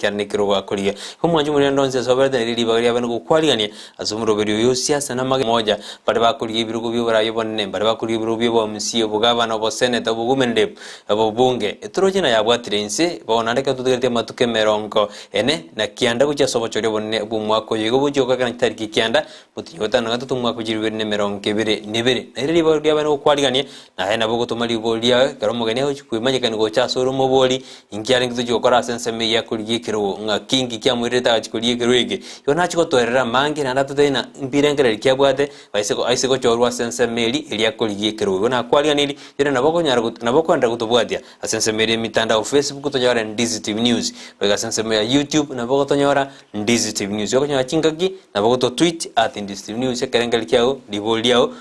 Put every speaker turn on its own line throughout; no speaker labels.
Kiane nekerogo akorigia. Igo omwanchi omonene onde onsi ase oberete nario ribaga riabe nogokwarigania ase omoroberi oyo osiase namage moja, baria bakorigia ebirogo bi'oboraai obonene, mbaria bakorigia ebirogo bi'obomc, obogabana, oboseneta, obogumereri, obobunge. Etoroche na yabwatire inse, bono naende ekero totigareti amatuko emerongo ene na kianda gochia ase obochori obonene bw'omwaka oyo igo bochia gokorekana chitariki kianda, motienyi o gatano na gatato omwaka bwe chilifu ibere na emerongo ebere na ebere. Nario ribaga riabe nogokwarigania, Naye nabo ogotoma ribori riao, ekero omogeni agochia kwemanyekania gocha asore omobori, Inki arenge tochia gokora ase ensemo eye akorigia ekerogo? Ng'aki inki kiamoirerete agachia korigia ekerogo eke? Igo nachia gotoerera amange, naende atotebie ng'a mbirengererio ki abwate, aise aise gochorwa ase ensemo eria, eria akorigia ekerogo. Igo nakwariganirie, rende nabo okonyara got nabo okoenderera gotobwatia ase ensemo eria emitandao Facebook tonyore Ndizi TV News, goika ase ensemo ya YouTube nabo ogotonyora Ndizi TV News. Okonyora chingaki nabo ogoto tweet at Ndizi TV News ekerengerio kiago, ribori riao,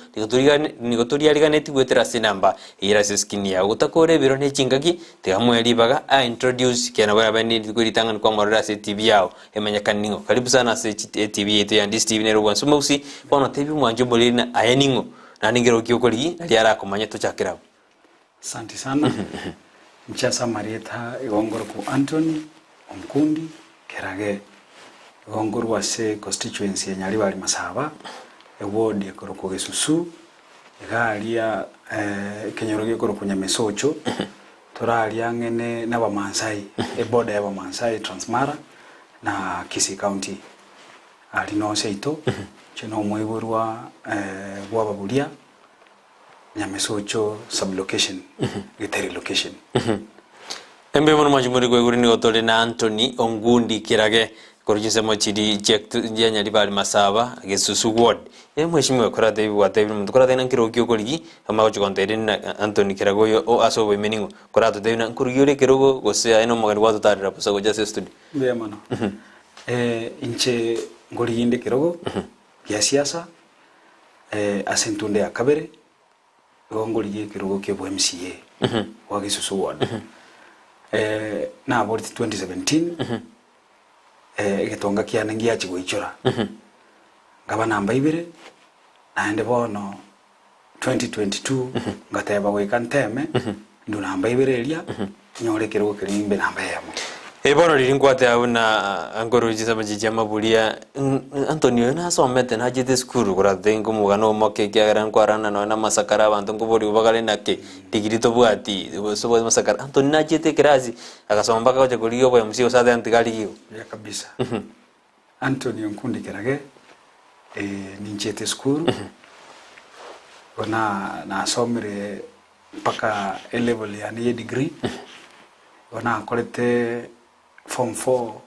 nigo toriariganetie goetera ase enamba eyere ase eskrini yao. Gotakora ebiro ne chingaki, tiga moe ribaga a introduce kiagera nabo erabe nerituko ritang'ani kwamorora ase etv yao emanyekane ning'o. Karibu sana ase etv yaito ya Ndizi TV nere obwansu mogusi, bono tebia omwanchi omoriri ng'a aye ning'o naende nkerogo ki okorigi nario arakomanye tochakere abwo.
Asanti sana. Inche ase amarieta igo ngorokwa Anthony Onkundi Kerage. Igo nkorwa ase constituency ya Nyaribari Masaba, eward ekorokwa Gesusu, iga aria ekenyoro gekorokwa Nyamesocho, tore aria ang'e ne n'Abamaasai, eborder y'Abamaasai Transmara na Kisii County. Aria noo seito, inche na omoiborwa bw'ababuria. Nyamesocho sub-location, Geteri location.
Embe mono mwanchi muri koigure nigo tore na Anthony Ongundi Kirage korwa chinsemo chiri chia Nyaribari Masaba Gesusu ward. Ee mheshimiwa koratebi gwatebire omonto koratebe na nkerogo ki okorigi amanye gochia gontebi na Anthony Kirage oyo o ase oboime ning'o koratotebi na nkorigia ore ekerogo gose aye na omogeni gwatotarera bosa gocha ase estudio.
Mbuya mono. Inche nkorigia inde ekerogo gia siasa. Ase entunda ya kabere, igo ngorigia ekerogo kia obo MCA bwa Gesusu ward. Naborete 2017, egetonga kiane ngiachia goichora, nkaba namba ibere, naende bono 2022 ngateba goika nteme, Intwe namba ibere eria, nyore ekerogo keria imbe namba eyemo.
Ee bono riria nkwateba buna nkorwa chinsemo chiria chi'amaburia, Anthony oyo nasomete nachete esukuru koratoke nkomogana omoke ekiagera nkwarana nonya na amasakara abanto nkoborigwa bagare naki degree tobwati gose obwate amasakara. Anthony nachete ekerasi agasoma mpaka agocha korigia obo MC gose ateba ntiga arigie igo.
Buya kabisa. Anthony Onkundi Kerage, ninchete esukuru, igo na nasomire mpaka A level yane ye degree, igo nakorete form four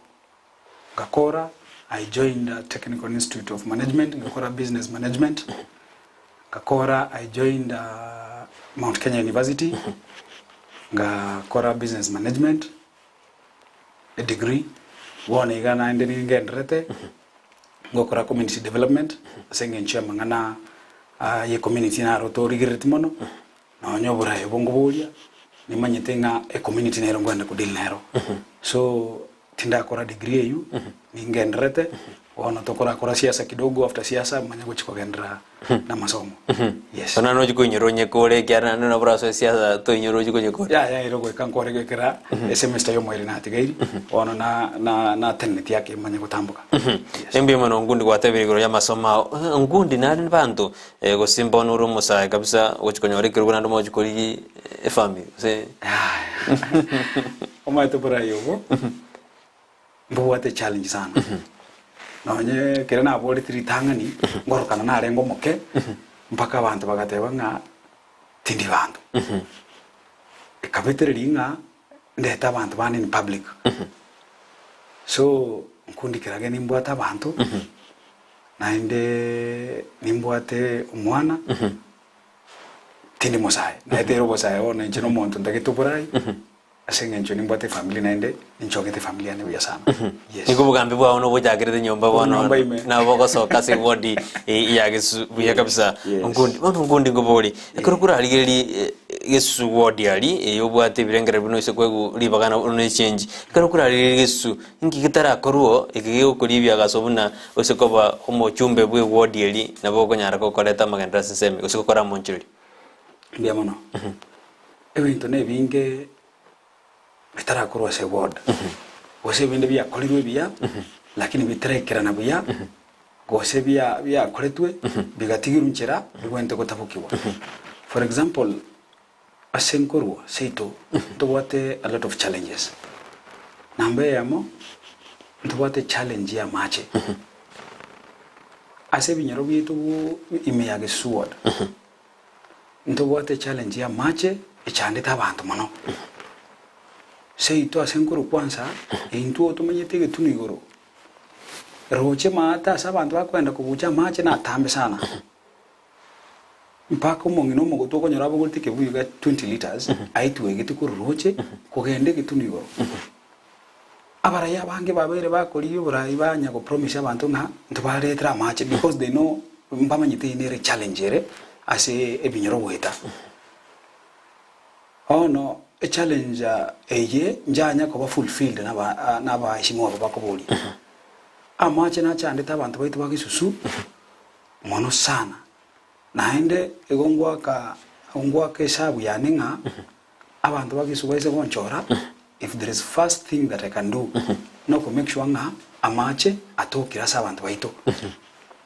ngakora, I joined Technical Institute of Management ngakora business management, ngakora I joined Mount Kenya University ngakora business management a degree, bono iga naende ningenderete ngokora community development ase eng'encho y'amang'ana ye community naro torigerereti mono, nonya oborayi obo nkoboria, nimanyete ng'a ecommunity nero nkoenda ko deal nero. So, tindakora degree eywo, ningendererete, bono tokorakora siasa kidogo after siasa manye gochia kogenderera namasomo. Yes.
Bono nochia koinyora onyekore ekiagera naende nabo orasoe siasa toinyore ochie konyekora.
Yaya ere goika nkore gekera esemester y'omoerio natigairi, bono na na nateneneti ake manye gotamboka. Yes.
Mbuya mono Ongundi gwatebire igoro y'amasomo ao. Ongundi nare nabanto gose mbono ore omosae kabisa ogochia konyora ekerogo naende omochie korigia efamiri gose.
Omanyete oborai obo mbobwate echallenge sana. Nonye ekero naboreti ritang'ani ngorokana narenge omoke mpaka abanto bagateba ng'a tindi banto. Ekabetereria ng'a ndete abanto bande in public. So nkundi kerage nimbwate abanto naende nimbwate omwana. Tindi mosae, naeteire obosae bono inche nomonto ntagete oborai, ase eng'encho nimbwate efamiri naende ninchogete efamiri yane buya sana. Yes.
Nigo obogambi bwao nobochakerete nyomba
Korwa
bono
nyomba ime.
nabo bogosoka ase eward ya Gesusu buya kabisa.
Yes.
Onkundi bono onkundi nkobori, ekero korarigereria Gesusu ward aria eye obwate ebirengererio buna oise koegwa ribaga na ne echange, ekero korarigereria Gesusu inki getarakorwo eke gegokoria ebiagaso buna Gose koba omochumbe bw'ewodi eria, nabo okonyara gokoreta amagenderero ase ensemo, gose gokora amonchoreri.
Mbuya mono. Ebinto nebinge bitarakorwa ase eward. Gose ebinde biakorirwe ebiya, lakini bitaraikerana buya, gose bia biakoretwe bigatigirwa nchera bigwenerete gotabokigwa. For example, ase nkorwa seito ntobwate a lot of challenges. Namba eyemo, ntobwate challenge ya amache. Ase ebinyoro biaito ime ya Gesusu ward, Ntobwate echallenge y'amache echandete abanto mono. Seito ase nkorwa kwansa, intwe tomenyete egetunu igoro, roche maate ase abanto bakoenda kobucha amache natambe sana. Mpaka omong'ina omogotu okonyora abogoreti ekebuyu gia 20 litres, aetwegete korwa roche kogenda egetunu igoro. Abarai abange babeire bakorigia oborai banya go promise abanto ng'a ntobaretere amache because they know mbamanyete eyio nere challenge ere ase ebinyoro goeta. Bono echallenge eye njanya koba fulfilled naba nabaheshimiwa aba bakoboria. Amache nachandete abanto baito ba Gesusu mono sana. Naende igo ngoaka ngoaka esabu yane ng'a Abanto ba Gesu baise gonchora, if there is first thing that I can do, noko make sure ng'a amache atokire ase abanto baito.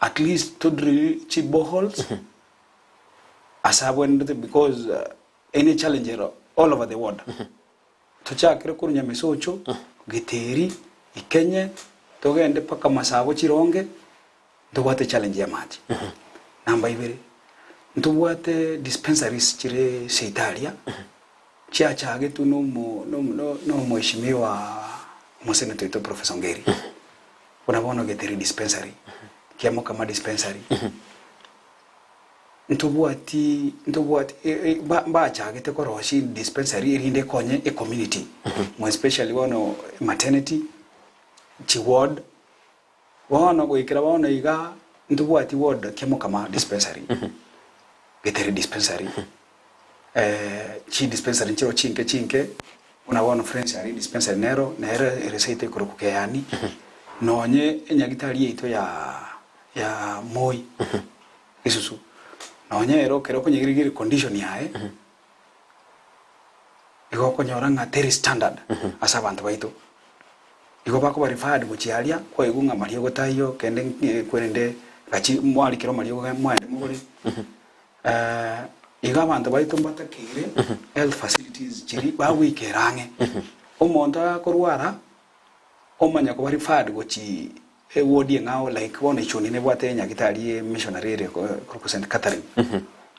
At least to drill chi boreholes ase abwenerete because eye ne challenge ere all over the world. Tochakere korwa Nyamesocho, Giteri, Ikenye, togende mpaka Masabo Chironge, Ntobwate challenge y'amache. Namba ibere, ntobwate dispensaries chire seito aria, chiachagetwe na omo na omoheshimiwa omosenator oito Professor Ongeri. Buna bono Githeri dispensary, Kiamokama dispensary, ntobwati ntobwati mbachagete korosia dispensary erinde ekonye ecommunity, more especially bono maternity, chiward. Bono goikera bono iga ntobwati ward Kiamokama dispensary, Getere dispensary, chi dispensary nchireo chinke chinke, buna bono Friends aria dispensary nero, nere ere seito ekorokwa Keyani, nonye enyagitari yaito ya ya Moi, Gesusu, nonye ero ekero okonyegerigeria condition yaye, igo okonyora ng'a teri standard ase abanto baito. Igo bakoba referred gochia aria, kwaigwa ng'a mariogo taiyo, kende kwerende gachi mwarikire amariogo genda mwaende mogore. Igo abanto baito mbatakeire health facilities chiria bagoikera ang'e. Omonto akorwara, omanya koba referred gochia eward eng'ao like bono Ichuni nebwate enyagitari ye missionary ere korokwa St Catherine,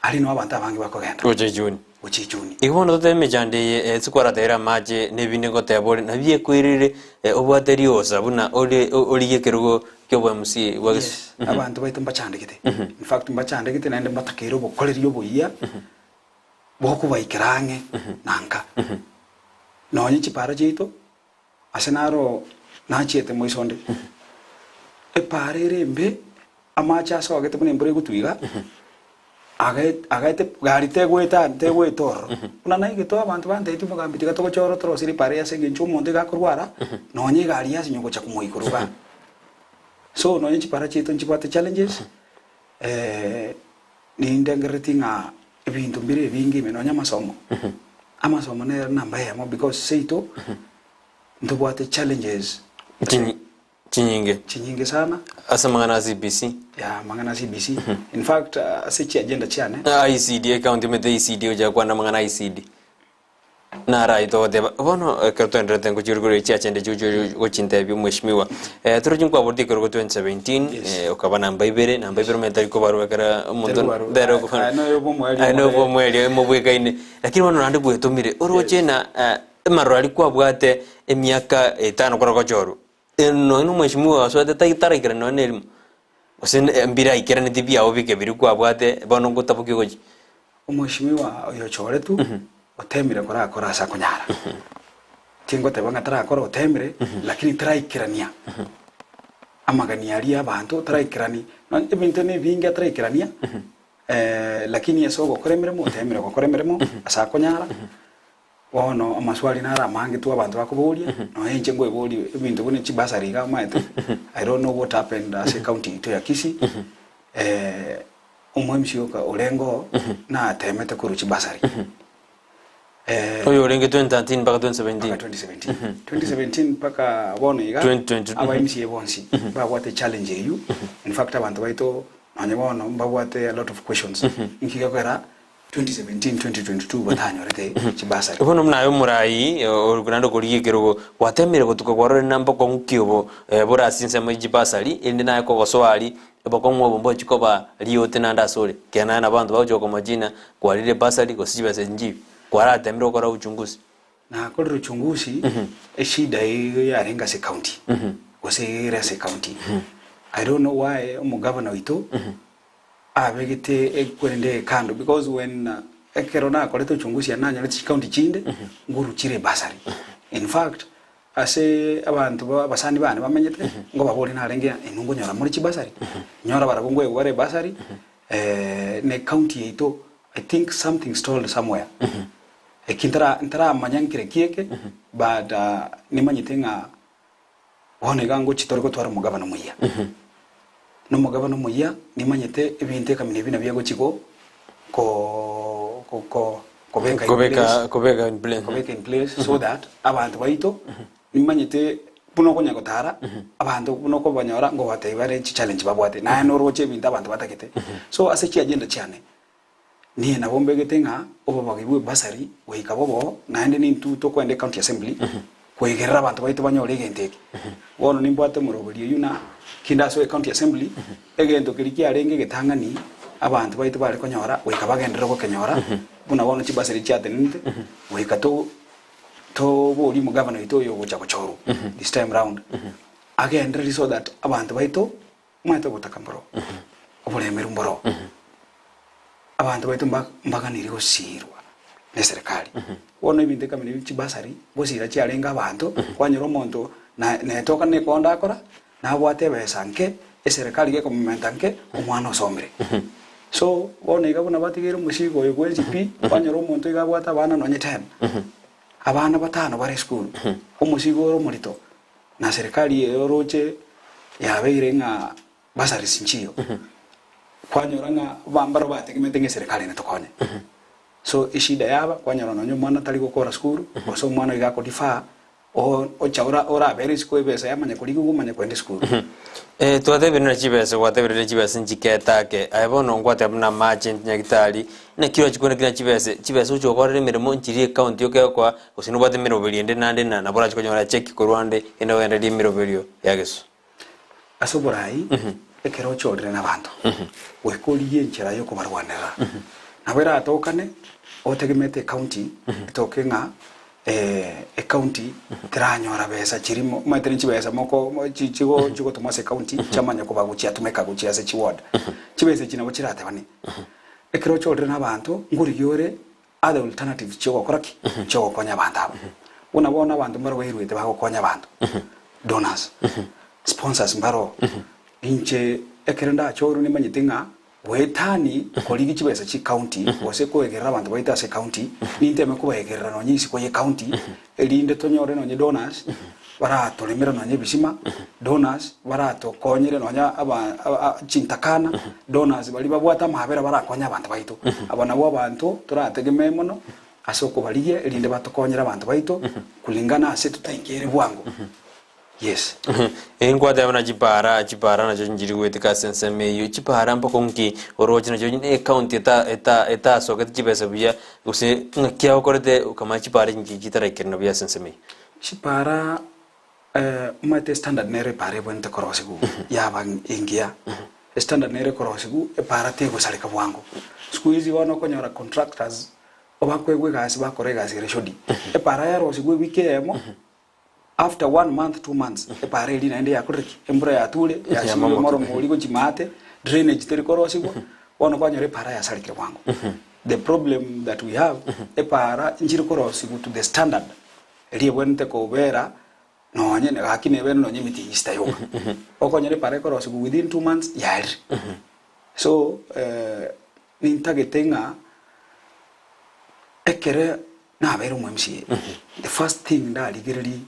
aria noo abanto abange bakogenda.
Gocha Ichuni.
Gochia Ichuni.
Igo bono totebe emechando eye ase kwarateire amache na ebinde ngoteba ore nabio ekwerire obwate riosa buna ore origie ekerogo kia obo MC bwa
Yes, abanto baito mbachandegete. In fact mbachandegete naende mbatakeire obokoreri oboyia bokobaikera ang'e na nka. Nonye chipara chiaito Ase naro nachiete moiso onde, epaara ere embe, amache asogete buna embura egotwa iga, agaete gari tegoeta tegoeta ororo. Buna naigete abanto bantebetie omogambi tiga togocha ororo torosirie epaara eye ase eng'encho omonto iga akorwara, nonya egari yasinywa gocha komoika korwa igaa. So nonya chipara chiaito nchibwate challenges, nindengerereti ng'a ebinto mbire ebinge ime nonya amasomo, amasomo nere namba eyemo because seito ntobwate challenges
Chinyi- chinyinge
chinyinge sana
ase amang'ana a CBC
ya amang'ana a CBC in fact ase chiagenda chiane
ICD ecounty omanyete ICD ocha kwana amang'ana a ICD Naro ayio togoteba, bono ekero twaendererete ngochia korwa chiachende chigochia gochintebia omweshimiwa, torochi nkwaboretie ekerogo 2017
Yes.
okaba namba ibere, namba ibere omanyete tari kobarwa ekero omonto
Tari kobarwa.
tari
Aye-
kobarwa.
aye noyo bw'omoerio
Aye noyo
omorere.
bw'omoerio mobwekaine. Lakini bono naende gwetomire, oroche
Yes.
na amaroro aria kwabwate emiaka etano korwa gochorwa, nonya na omweshimiwa osoete tai taraikerana nonya na erimo, gose mbiraikeraneti biago bike biria kwabwate bono ngotabokia gochia.
Omweshimiwa oyo ochoretwe otemire korakora ase akonyara. Tingoteba ng'a tarakora otemire, lakini taraikerania amagani aria abanto, taraikerani nonye ebinto na ebinge ataraikerania, lakini ase ogokora emeremo otemire gokora emeremo ase akonyara. Bono amaswali naro amange tu abanto bakoboria, nonya inche nkoeboria ebinto buna chibasari iga omanyete, I don't know what happened ase ecounty yaito ya Kisii, omo MC oka orenge oo, natemete korwa chibasari.
Oyo orenge 2013 mpaka 2017.
Mpaka 2017. 2017 mpaka bono iga
2020,
aba MCA bonsi babwate challenge eywo. In fact abanto baito nonye bono mbabwate a lot of questions inki gekogera 2017, 2022 batanyorete chibasari.
Bono buna aye omorai ore naende okorigia ekerogo, gwatemire gotuka kwarorire na mbokong'u ki obo bore ase ensemo ye chibasari, erinde naye kogosoa aria obokong'u obo mbochi koba riote naende asore, ekiagera naye nabanto bagochia gokomochina kwarire ebasari gose chibesa echi nchibi, kwaratemire gokora uchunguzi.
Nakorire uchunguzi, eshida eye yarenge ase ecounty, gose ere ase ecounty. I don't know why omogavana oito abegete ekwerende eye kando because when ekero nakorete uchunguzi yane nanyorete chicounty chinde nguru chire ebasari. In fact ase abanto ba abasani bane bamenyete ngobaboria narenge inwe nkonyora more chibasari? Nyora barabwo nkoegwa bare ebasari na ecounty yaito I think something stalled somewhere. Eki ntara ntaramanya nkere ki eke but nimanyete ng'a bono iga ngochia tore gotwara omogabana omuya. Na omogabana omuya nimanyete ebinto ekamina ebi nabio agochia go ko ko ko kobeka in place,
Kobeka kobeka in place.
kobeka in place so that abanto baito nimanyete buna okonya gotara abanto buna okobanyora ngobatebia bare chichallenge babwate naye noroche ebinto abanto batagete. So ase chiagenda chiane. Niye nabo mbegete ng'a obobogi bw'ebasari goika bobe oo, naende nintwe tokoenda ecounty assembly koigerera abanto baito banyore egento eke. Bono nimbwate omoroberi oyio na kinde asoe ecounty assembly, egento keria kiarenge egetang'ani abanto baito bare konyora goika bagenderere gokenyora, buna bono chibasari chiatenenete, goika to toborie omogavana oito oyo ogocha gochorwa this time round, agendererie so that abanto baito Omanyete ogotaka mboro, oboremeru mboro. Abanto baito mbaganiri gosiirwa neserikari. Bono ebinto ekamina ebi chibasari, gosiira chiarenge abanto, kwanyora omonto netoka nekonda akora, nabwate ebesa nke, eserikari gekomomenta nke, omwana osomire. So, bono iga buna batigeire omosigo oyo bwensi pi, kwanyora omonto iga abwate abana nonye ten, abana batano bare esukuru, omosigo ore omorito. Na serikali eye oroche yabeire ng'a bursaries nchiyo, kwanyora ng'a mbaro bategemete ng'a eserikali netokonye. So eshida yaba, kwanyora nonye omwana tari gokora sukuru, gose omwana iga ako defer, ocha orabere isiko ebesa yamanya korigigwa omanye koenda esukuru.
Twatebire na chibesa, gwatebire chibesa nchiketa ake, aye bono ngwateba buna amache, nyagitari, naki orachie kobuna kera chibesa, chibesa oche gokorera emeremo nchiria ecounty okegokoa, Gose nobwate emeroberio ende naende na nabo orache konyora cheki korwa ande, genda ogendererie emeroberio ya Yeso.
Ase oborai, ekero ochorire nabanto, goika origie enchera yokobarwanerera. Nabo eratokane otegemete ecounty, etoke ng'a ecounty teranyora besa chiria omanyete ne chibesa moko chigo chigotomwa ase ecounty chiamanya koba chiatumeka gochia ase chiward. Chibesa echi nabo chiratebane. Ekero ochorire nabanto, nkorigia ore Other alternatives chi'ogokora ki? Chi'ogokonya abanto aba. Buna bono abanto mbaro bairwete bagokonya abanto. Donors, sponsors mbaro. Inche ekero ndachorwe nimanyete ng'a goetani korigia chibesa chi county gose koegerera abanto baito ase county, ninteme kobaegerera nonye isiko ye county, erinde tonyore nonye donors baratoremere nonye ebisima, donors baratokonyere nonye aba chintakana, donors baria babwate amabera barakonye abanto baito. Aba nabwo abanto torategemee mono ase okobarigia erinde batokonyere abanto baito kulingana ase totaikere bwango. Yes.
Nkwateba buna chipara, chipara nacho nchiri goeteka ase ensemo eyio, chipara mpaka nki oroche nacho ne ecounty eta eta etasoketi chibesa buya gose ng'aki agokorete okamanya chipara echi nchi chitaraikerana buya ase ensemo eyio.
Chipara omanyete estandard nere epara ebwenerete korosigwa yaba engiya, estandard nere ekorosigwa epara tegosareka bwango. Siku hizi bono okonyora contractors obakoegwa egasi bakora egasi ere shoddy, epara yarosigwa ewiki eyemo. After one month, 2 months, epara eria naende yakorire ki? Embura yature, yasibire
Yamamoka.
omoromo oria gochia maate, drainage teri korosigwa, bono kwanyora epara yasarekire bwango. The problem that we have, epara nchiri korosigwa to the standard eria ebwenerete kobera nonye gaki nebe nonye emetienyi esita yoka. Okonyora epara ekorosigwa within 2 months yarire. So nintagete ng'a ekere Nabeire omo MCA, the first thing ndarigererie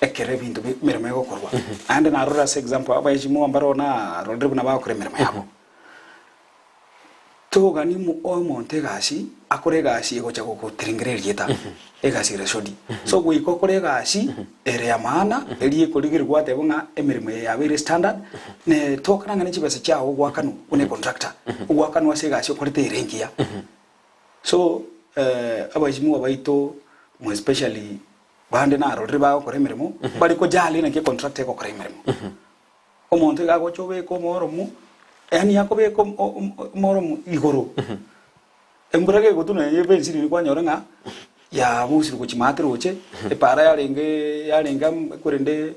ekero ebinto bi emeremo egokorwa, naende narorire ase example abaechimuwa mbaro narorire buna bagokora emeremo yabo. Togani omonto egasi. akore egasi egocha gogotiringera erieta, egasi ere shoddy. So goika okore egasi ere ya maana, eria ekorigereria gwateba ng'a emeremo eye yabeire standard, ne tokana ng'a ne chibesa chiago ogoakanwa buna econtractor, ogoakanwa ase egasi okorete ere engiya. So abaishimiwa baito more especially bande narorire bagokora emeremo, bare kojali naki econtractor egokora emeremo. Omonto iga agocha obeka omoromo, yaani akobeka omoromo igoro, embura gegotwa nonya efensi riria kwanyora ng'a yabusire gochia maate roche, epara yarenge yarenge amo korende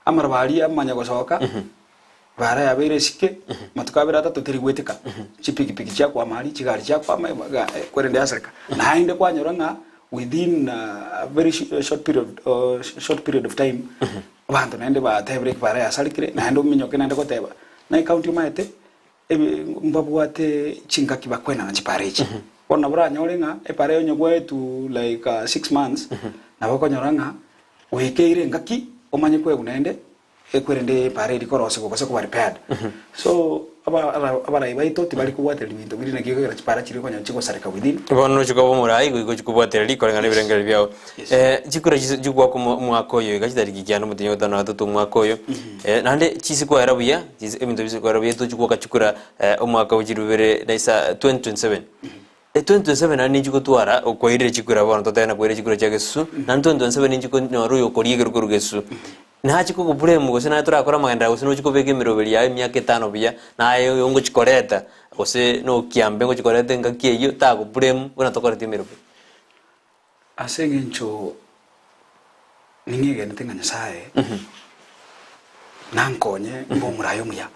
amaroba aria amanya gosoka, bara yabeire esike, amatuko abere atato teri goeteka, chipikipiki chiakwama aria, chigari chiakwama korende yasareka. Naende kwanyora ng'a within a very short period short period of time, Abanto naende batebire ekebara yasarekire, naende ominyoke naende goteba, na ecounty omanyete ebi mbabwate chingaki bakwenana chipara echi. Bono nabo oranyore ng'a epara eye onye gwaetwe like 6 months, nabo okonyora ng'a goikeire engaki omanye koegwa naende ekwerende epara eria korosigwa gose koba repaired. So aba abarai baito tibari kobwatereria binto biria naki ekogera chipara chiria okonyora chigosareka within.
Bono nochia koba omorai goika ochie kobwatereria koreng'ana
Yes.
ebirengererio biao.
Yes.
Chikura chise chigwaka omwaka oyo iga chitariki kianda omotienyi o gatano na gatato omwaka oyo, naende chisikwera buya, chis ebinto bisikwera buya tochigwaka chikura omwaka bwa chilifu ibere na isa 2027. 2027 naende ninchi gotwara okwairire chikura bono totebe nakwairire chikura chia gesusu, naende 2027 ninchi konyora oyo okoria ekero korwa gesusu. Nachi kogoblame gose naye torakore amagenderero gose nochi kobeka emeroberi yaye emiaka etano buya, naye oyo ngochikoreta gose nokiambe ngochikoreta engaki eyio tagoblame buna tokoreti emeroberi.
Ase eng'encho ning'egenete ng'a Nyasae nankonye mbe omoraia omuya,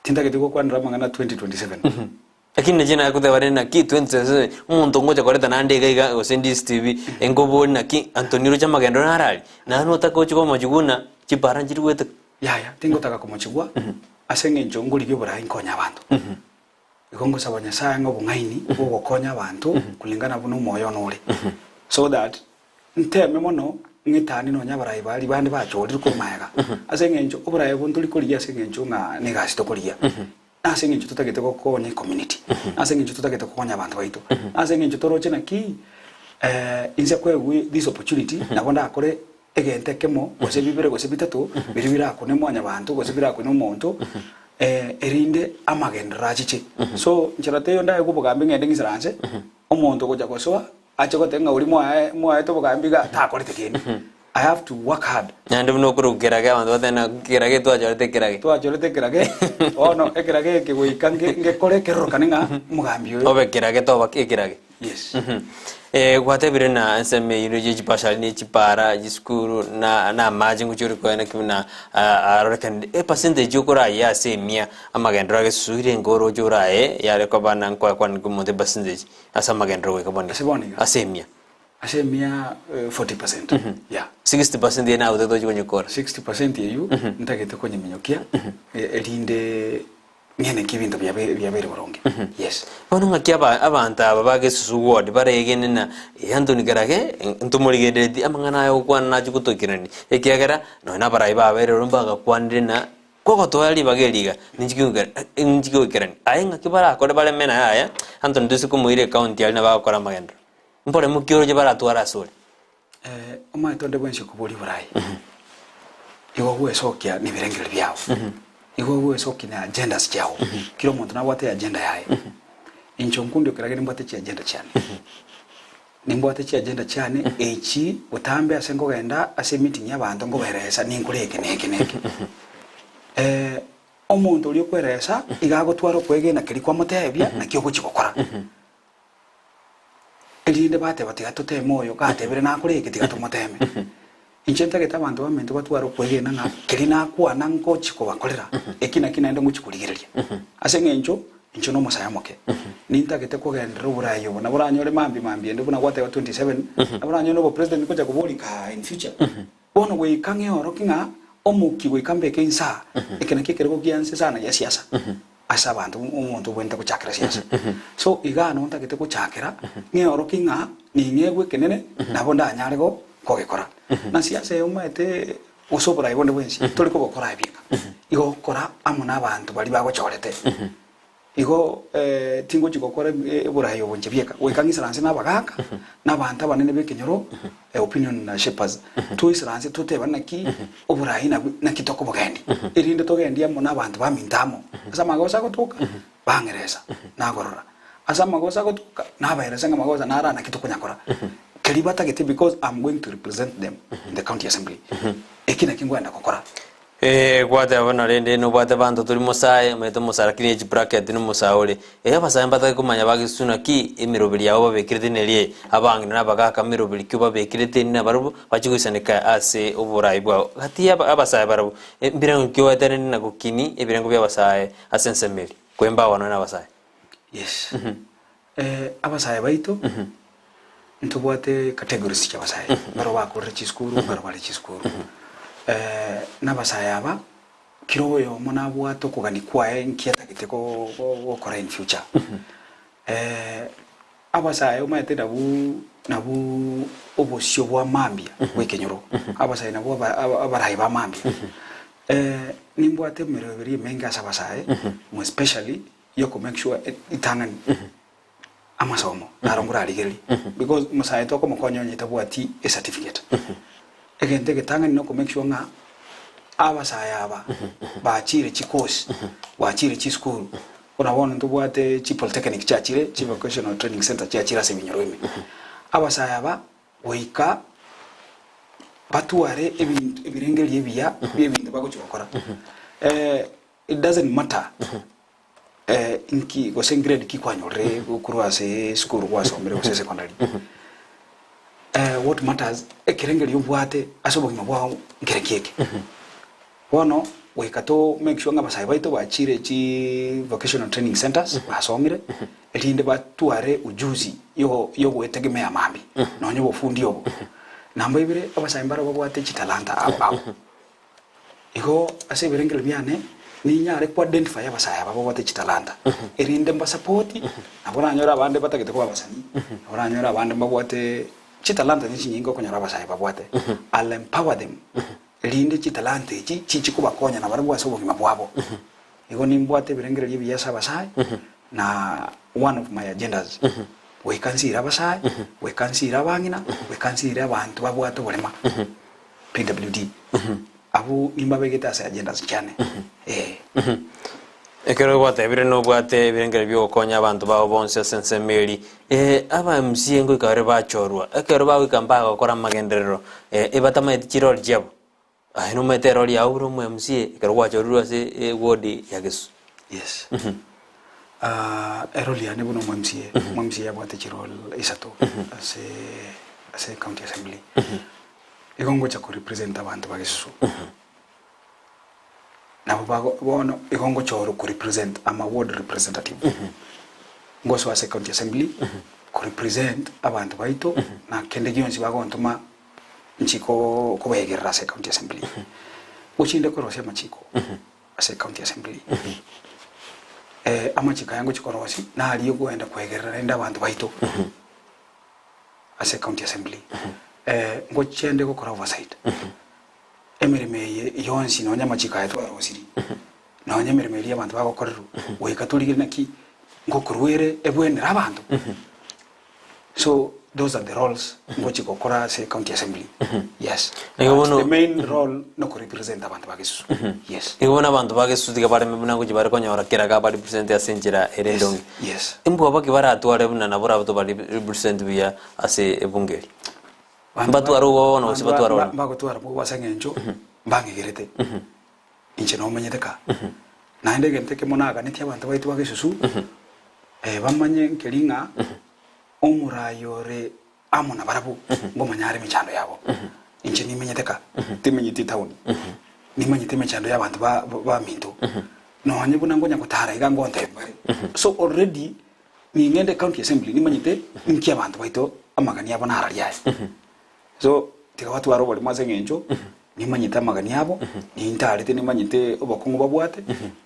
tintageti gokwanera amang'ana 2027.
Lakini nache nagoteba rende naki 2027 omonto ngocha koreta naende iga iga gose DSTV enkobori naki Anthony roche amagendo naro aria naende notake oche komochigwa buna chipara nchiri goeteka.
Yaya, tingotaka komochigwa ase eng'encho ngorigia oborai nkonye abanto. Igo ngosaba Nyasae ng'a obong'aini bw'ogokonya abanto kulingana buna omoyo one ore, so that nteme mono ng'etanie nonya abarai baria bande bachorirwe korwa magega, ase eng'encho oborai obo ntori korigia ase eng'encho ng'a negasi tokorigia, nase eng'encho totagete gokonya ecommunity, nase eng'encho totagete gokonya abanto baito, nase eng'encho toroche naki inse koegwa this opportunity nabo ndakore egento ekemo, gose bibere, gose bitato, biria birakune mwanyabanto, gose birakune omonto, erinde amagenderero achiche. So, nchera teiyo ndaegwe obogambi ng'ende ng'isaranse, omonto ogocha gosoa, ache goteba ng'a oria mwae mwaete obogambi iga takorete kende. I have to work hard.
Naende buna okorokwa kerage abanto batebe ng'a kerage twachorete ekerage.
Twachorete ekerage, bono ekerage eke goika nge ngekore kerorokane ng'a omogambi oyo.
Obe kerage toba ekerage.
Yes.
Gwatebire na ensemo eyio ye chibasari ne chipara, chisukuru na na amache ngochia ore koena ki buna arorekanire. Epercentage okoraye ase emia amagenderero agesusuire enka oroche oraye yare koba na nkoe kwane kwa omonto epercentage ase amagenderero goika bono iga.
Ase bono iga?
Ase emia.
Ase emia 40%. Yeah.
60% eye nagotete tochi konyekora.
60% eyio ntagete konyeminyokia erinde Ng'ene ki ebinto biabeire boronge? Yes.
Bono ng'aki abanto aba ba Gesusu ward baregene na Anthony Kerage ntomorigerereti amang'ana aya ogokwana nache gotoikerania ekiagera nonya na abarai babeire oro mbagakwanire na kogotoa ribaga eri iga ninchi goikerania aye ng'aki barakore bareme naye aya Anthony toise komoira ecounty aria nabo agokora amagenderero mboremu ki oroche baratware asore.
Omanyete onde bwensi okoboria oboraai, igo ogwesokia nebirengererio biao, igo ogwesokia ne agendas chiao, kera omonto nabwate eagenda yaye. Inche Onkundi Okerage nimbwate chiagenda chiane, nimbwate chiagenda chiane echi botambe ase nkogenda ase emeeting ya abanto nkoberesa ninkore eke na eke na eke. Omonto oria okweresa iga agotwara okwegena keria kwamotebia nakio ogochia gokora. Erinde bateba, Tiga toteme oyo, gatebire nakore eke, tiga tomoteme. Inche ntagete abanto baminto batware okwegena ng'a keria nakwana ngochia kobakorera, eki nakio naende ngochia korigereria. Ase eng'encho inche nomosae omoke, nintagete kogenderera oboraai obo, nabo oranyore mambia mambia ende buna gwateba 27, nabo oranyore na obopresident ngocha koborika in future. Bono goika ng'eorokie ng'a omokia goika mbeke insaa, eke nakio ekerogo gianse sana gia siasa ase abanto, omonto obwenerete gochakera siasa. So igaa noo ntagete gochakera, ng'eorokie ng'a ning'egwe ekenene nabo ndanyare go kogekora. Na siasa eye omanyete gose oborai bonde bwensi, tori kobokora aye bieka, igo okora amo na abanto baria bagochorete. Igo tingochi gokora oboraai obo inche bieka, goika ng'isaranse nabagaaka, na abanto abanene b'ekenyoro, opinion shapers, toisaranse totebane naki oboraai nabwo naki tokobogendia, erinde togendie amo nabanto baminto amo. Ase amagoso agotoka, bang'eresa, nagorora. Ase amagoso agotoka, nabaeresa ng'a amagoso naro aa naki tokonyakora. Keria batagete because I'm going to represent them in the county assembly. Eki nakio nkoenda gokora.
Ee, gwateba bono rende nobwate abanto tori mosae, omanyete omosae lakini age bracket nomosae ore. Ee, abasae mbatake komanya bagesuna ki emeroberi yabo babekerete neri eye, abang'ina na abagaka meroberi ki obabekerete nabarabwo bachie goisaneka ase oborai bwao. Gati ya abasae barabwo, mbirengo ki oetanani na gokini ebirengo bia abasae ase ensemo eria? Kwembawa nonya na abasae.
Yes. Abasae baito ntobwate categories chia abasae, mbaro bakorire chisukuru, mbaro bare chisukuru. Na abasae aba, kera oyomo nabwate okogania kwaye nki atagete go- go- gokora in future. Abasae omanyete nabwo nabwo obosio bwa mambia bwa ekenyoro, abasae nabwo aba- aba- abarai ba mambia. Nimbwate emeroberi emenge ase abasae, more especially yoko make sure ritang'ani amasomo naro nkorarigereria because omosae tokomokonya onye tabwati ecertificate. Egento egetang'ani noko make sure ng'a abasae aba bachire chicourse, bachire chisukuru, buna bono ntobwate chipolytechnic chiachire, chivocational training centre chiachire ase ebinyoro ime. Abasae aba goika batware ebinto ebirengererio ebiya bia ebinto bagochia gokora. It doesn't matter inki gose grade ki kwanyorire korwa ase esukuru gwasomire gose secondary. What matters ekerengerio obwate ase obogima bwao nkere ki eke. Bono goika to make sure ng'a abasae baito bachire chi vocational training centers basomire erinde batware ujuzi yo yogoetegemea mambia nonye obofundi obo. Namba ibere abasae mbaro babwate chitalanta ao ao. Igo ase ebirengererio biane ninyare ko identify abasae aba babwate chitalanta, erinde mbasapoti, nabo oranyore abande batagete koba abasanii, nabo oranyore abande mbabwate chitalanta ne chinyinge okonyora abasae babwate. I'll empower them, erinde chitalanta echi chichi kobakonya nabarabwo ase obogima bwabo. Igo nimbwate ebirengererio ebiya ase abasae, na one of my agendas, goika nsire abasae, goika nsire abang'ina, goika nsire abanto babwate oborema. PWD, abwo nimbabegete ase agendas chiane, ee.
Ekero gwatebire nobwate ebirengererio biogokonya abanto bao bonsi ase ensemo eri, eh, aba MCA ngoika bare bachorwa, ekero bagoika mbagokora amagenderero, eh, ebatamaeti chirori chiabo, aye nomanyete erori yao buna omo MCA ekero gwachorirwe ase eward ya Gesu.
Yes. Erori yane buna omo MCA, omo MCA abwate chirole isato ase ase county assembly. Igo ngocha ko represent abanto ba Gesusu. Nabo bago bono igo ngochorwa ko represent am a ward representative. Ngosoa ase county assembly ko represent abanto baito na kende gionsi bagontoma nchi ko kobaegerera ase county assembly. Ngochinde korosia amachiko ase county assembly. Amachiko aya ngochi korosia naria ogoenda koegerera rende abanto baito. Ase county assembly ngochende gokora oversight emeremo eye yonsi nonya amachiko aya twarosirie nonya emeremo eria abanto bagokorerwa goika torigererie naki ngokorwa ere ebwenere abanto so those are the roles ngochi gokora ase county assembly yes
Nigo
but
bono
the main role noko represent abanto ba Gesusu yes.
Nigo bono abanto ba Gesusu tiga bareme buna ngochi bare konyora kera ga barepresent ase enchera ere
Yes
endonge.
yes.
Imbwa baki baratware buna nabo orabe tobari represent buya ase ebunge eri?
Abanto
Mbatware oboba bono gose
abanto
batware ororo?
mbagotwara bobe ase eng'encho mbang'egerete inche nomenyete ka. Naende egento ekemo naganetie abanto baito ba Gesusu bamanye nkeri ng'a omorai ore amo nabarabwo ngomanya are emechando yabo. Inche nimenyete ka, timenyeti etaoni, nimanyete emechando y'abanto ba baminto, nonye buna ngonya gotara iga ngontebia bare. So already ning'ende county assembly nimanyete inki abanto baito amagani abo narari aya. So tiga batware oborimo ase eng'encho nimanyete amagani abo, nintarete nimanyete obokong'u babwate,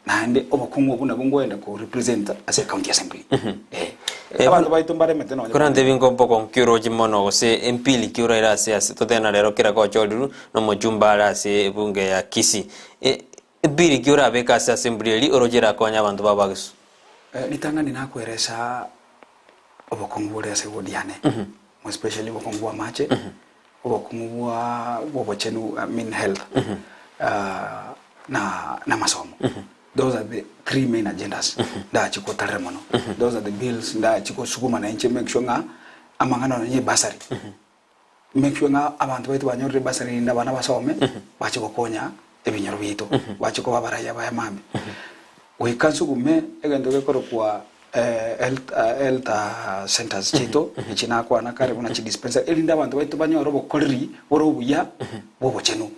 naende obokong'u obwo nabwo ngoenda ko represent ase ecounty assembly. Eh,
Eh,
abanto baito mbaremete nonye
Korante ebingo mbokong'u ki oroche mono gose empili ki oraire ase ase totebe na rero kera gochorirwe na omochumba are ase ebunge ya Kisii. Eh, empili ki orabeke ase assembly eria oroche erakonye abanto ba Bagisu?
Ritang'ani nakweresa obokong'u bore ase ward yane, more especially obokong'u bwa amache, obokong'u bwa bwobochenu I mean health, na na amasomo. Those are the three main agendas ndache gotarera mono. Those are the bills ndache gosuguma na inche make sure ng'a amang'ana nonye ebasari, make sure ng'a abanto baito banyorire ebasari rinde abana basome, bache gokonya ebinyoro biaito, bache koba abaraiya baya mambia. Goika nsugume egento gekorokwa health health centers chiaito, echi nakwana kare buna chidispensary, erinde abanto baito banyore obokoreri bore obuya bwa obochenu.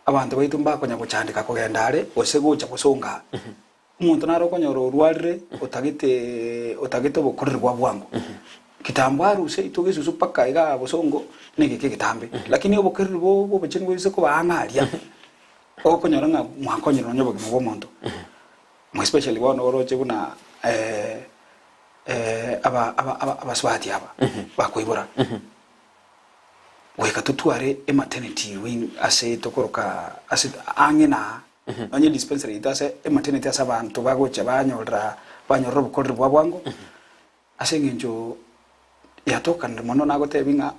Abanto baito mbakonya gochandeka kogenda are, gose gocha gosonga aa. Omonto nare okonyora orwarire otagete otagete obokoreri bwa bwango. Kitambo aruse itwe gesusu mpaka igaa bosongo negeka egetambe. Lakini obokereri bo bwobochenu boise koba ang'e aria, okonyora ng'a mwakonyire nonye obogima bwa omonto. More especially bono oroche buna aba aba aba abasubati aba bakoibora. Goika totware ematernity wing ase tokoroka ase ang'e na aa. Nonye dispensary yaito ase ematernity ase abanto bagocha banyorera banyorera obokoreri bwa bwango, ase eng'encho yatokanire mono nagotebi ng'a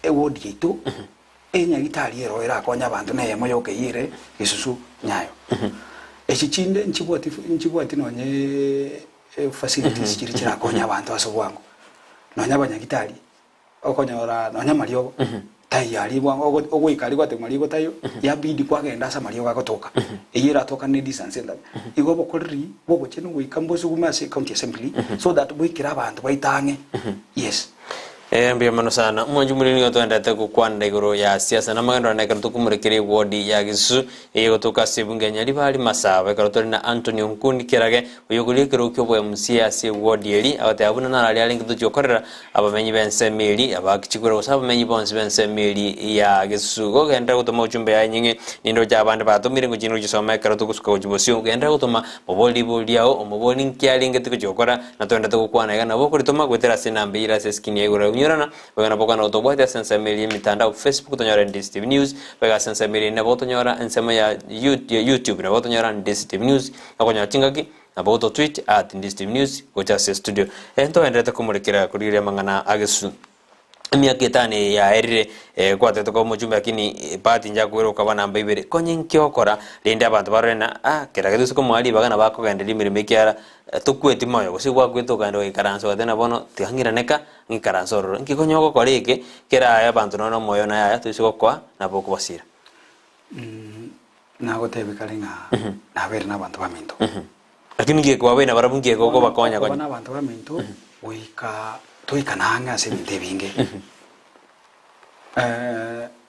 eward yaito enyagitari ero erakonye abanto na eyemo yoka eyio ere gesusu nyayo. Echi chinde nchibwati nchibwati nonye facilities chiria chirakonye abanto ase obwango, nonye abanyagitari. Okonyora nonya amariogo taiyo aria bwango ogo ogoika aria gwateba mariogo taiyo, yabidi kwagenda ase amariogo agotoka, eyio eratokane ne distance entambe. Igo obokoreri bwa obochenu goika mbosugume ase ecounty assembly so that boikere abanto baito ang'e, yes.
Eh, mbuya mono sana. Omwanchi omoriri nigo toenderete gokwanera igoro ya siasa na amagenderero na ekero tokomorekera ewodi ya Gesusu eye egotoka ase ebunge ya Nyaribari Masaba ekero tore na Anthony Onkundi Kerage oyokoria ekerogo kia obo MCA ase ewodi eri agoteba buna narari arenge tochia gokorera Abamenyi b'ensemo eria abakichikure gose abamenyi bonsi b'ensemo eria ya gesusu. Gogenderera gotoma ochumbe yaye enying'e, nindoche abande batomire ngochia gochisoma ekero togosuka gochia bosio. Genderera gotoma mobori ribori riao, omobori ninki arengete gochia gokora, na toendete gokwana iga nabo okoritoma goetera ase enamba eyio ere ase eskini ya igoro. Onyorana, boigo nabo okogenda gotobwatia ase ensemo eria y'emitandao, Facebook tonyore Ndisi TV News, boigo ase ensemo eria nabo otonyora ensemo ya YouTube nabo otonyora Ndisi TV News, okonyora chingaki. Nabo gototweet at Ndistv News gocha ase studio. Eh, ntogenderete komorekera korigereria amang'ana a Gesusu. Emiaka etano eye yaerire, eh, kwatete koba omochumbe lakini eh, bahati njakoira okaba namba ibere. Konye nki okora rende abanto barore na ah, kera gete gose komoa ribaga nabo akogenderia emeremo ekiagera eh, tokweti moyo gose gwakwete okagenda ogaikaransa ogateba ng'a bono tiga ng'irane ka, ng'ikaranse ororo. Nki konye ogokora eke, kera aye abanto nonye na omoyo naye aya toise gokoa nabo okobasira.
Nagotebia kare ng'a nabeire nabanto baminto.
Lakini ngiye kwabeire nabarabwo ngiye
Bono
gokobakonya
okoba
konya.
nabanto baminto goika toikane ang'e ase ebinto ebinge.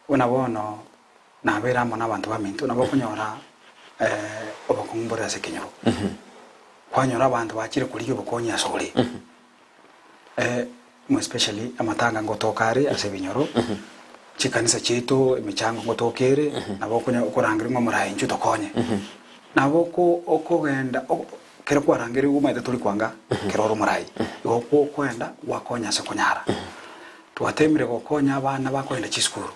Buna bono nabeire amo nabanto baminto nabo okonyora obokong'u mbore ase ekenyoro. Kwanyora abanto bachire korigia obokonyi asore. More especially amatanga ngotoka are ase ebinyoro, chikanisa chiaito emechango ngotoka ere, nabo okonya okorangeria ng'a omoraai inchuo tokonye. Nabo oko okogenda o kero kwarangeirwe omanyete tori kwanga kero ore omoraai, igo okwo okoenda gwakonya ase okonyara. Twatemire gokonya abana bakoenda chisukuru.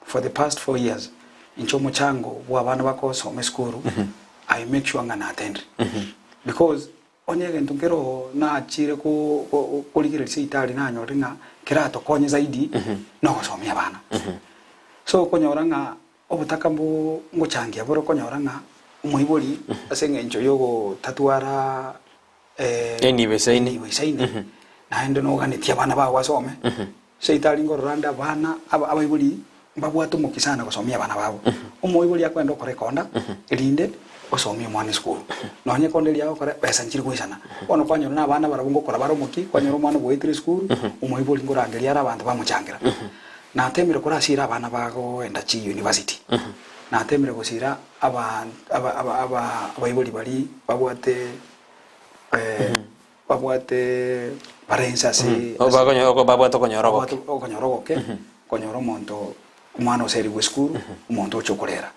For the past 4 years, inche omochango bwa abana bakosoma esukuru, I make sure ng'a na attendire. Because Onye egento nkero nachire korigereria seitari nanyorire ng'a keratokonye zaidi nogosomia abana. So okonyora ng'a obotaka mbo ngochangia bore okonyora ng'a omoibori ase eng'encho yogotatwara
Enibo eisaine.
enibo eisaine naende noganetie abana bao basome, seitari nkorora ande abana aba abaibori Mbabwate omokia sana gosomia abana babo. Omoibori akoenda okora ekonda, erinde osomie omwana esukuru. Nonya ekonda eria agokora, besa nchiri goisana. Bono kwanyora na abana barabwo ngokora bare omokia, kwanyora omwana oboetire esukuru, omoibori ngorangeria are abanto bamochangera. Natemire korasira abana bagoenda chi university. Natemire gosira aba aba aba aba abaibori baria babwate Babwate bare inse ase
Babwate okonyora ogoke.
Babwate okonyora ogoke, konyora omonto omwana oserigwe esukuru, omonto ocha okorera.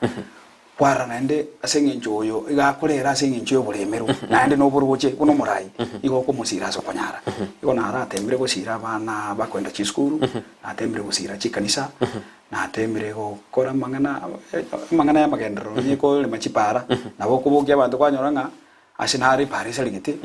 Kwarora naende ase eng'encho oyo iga akorera ase eng'encho ya oboremerwa, naende na oboroche buna omorai, igo okomosira ase okonyara. Igo naratemire gosira abana bakoenda chisukuru, natemire gosira chikanisa, natemire gokora amang'ana amang'ana ya amagenderero, onye korema chipara, nabo okobokia abanto kwanyora ng'a ase nare epara esarigete.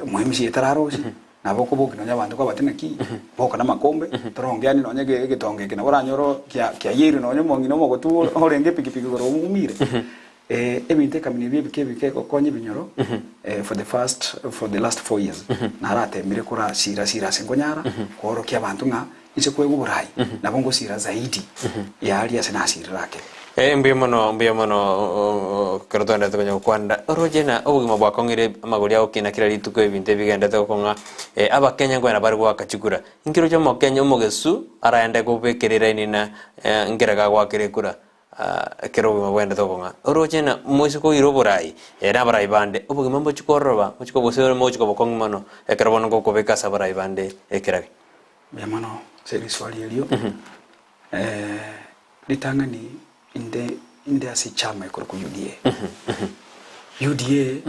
Omoemisi etararosie, nabo okobokia nonya abanto kwabate naki, boka namakombe, toronge yaani nonya egetongo eke nabo oranyore oo kia kiayeirwe nonya omong'ina omogotu orenge epikipiki igoro oumire. Ebinto ekamina ebio ebike ebike gokonya ebinyoro for the first for the last 4 years naratemire korasira sira ase nkonyara koorokia abanto ng'a inse kwegwa oborai nabo ngosira zaidi ya aria ase nasirire ake.
Mbuya mono, mbuya mono ekero twaenderete konya gokwanera oroche na obogima bwakong'ire amagori agokina kera rituko ebinto ebigenderete gokong'a Abakenya nkoenda bare goaka chikura. Inki oroche omokenya omogesu araende kobekera eraini na nkere gagoakera ekura ekero obogima bwaendete gokong'a. Oroche na moise koira oborai na abarai bande obogima mbochi kororoba mochi gose mochi koba bokong'u mono ekero bono gokobeka ase abarai bande ekerage.
Mbuya mono ase riswali erio. Ritang'ani inde inde ase echama ekorokwa UDA. UDA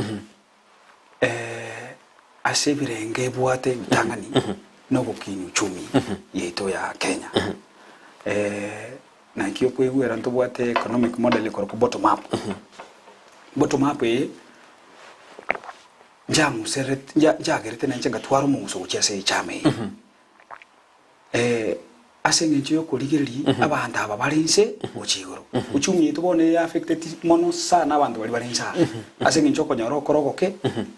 ase ebirenge ebwate ritang'ani na ogokinia uchumi yaito ya Kenya. Naki okoigwera ntobwate economic model ekorokwa bottom up. Bottom up eye nchang'userete nchagerete nainche ngatwara omong'uso gochia ase echama eye. Ase engencho y'okorigereria abanto aba bare inse gochia igoro. Uchumi yaito bono eye affected mono sana abanto baria bare inse aa. Ase engencho okonyora okore ogoke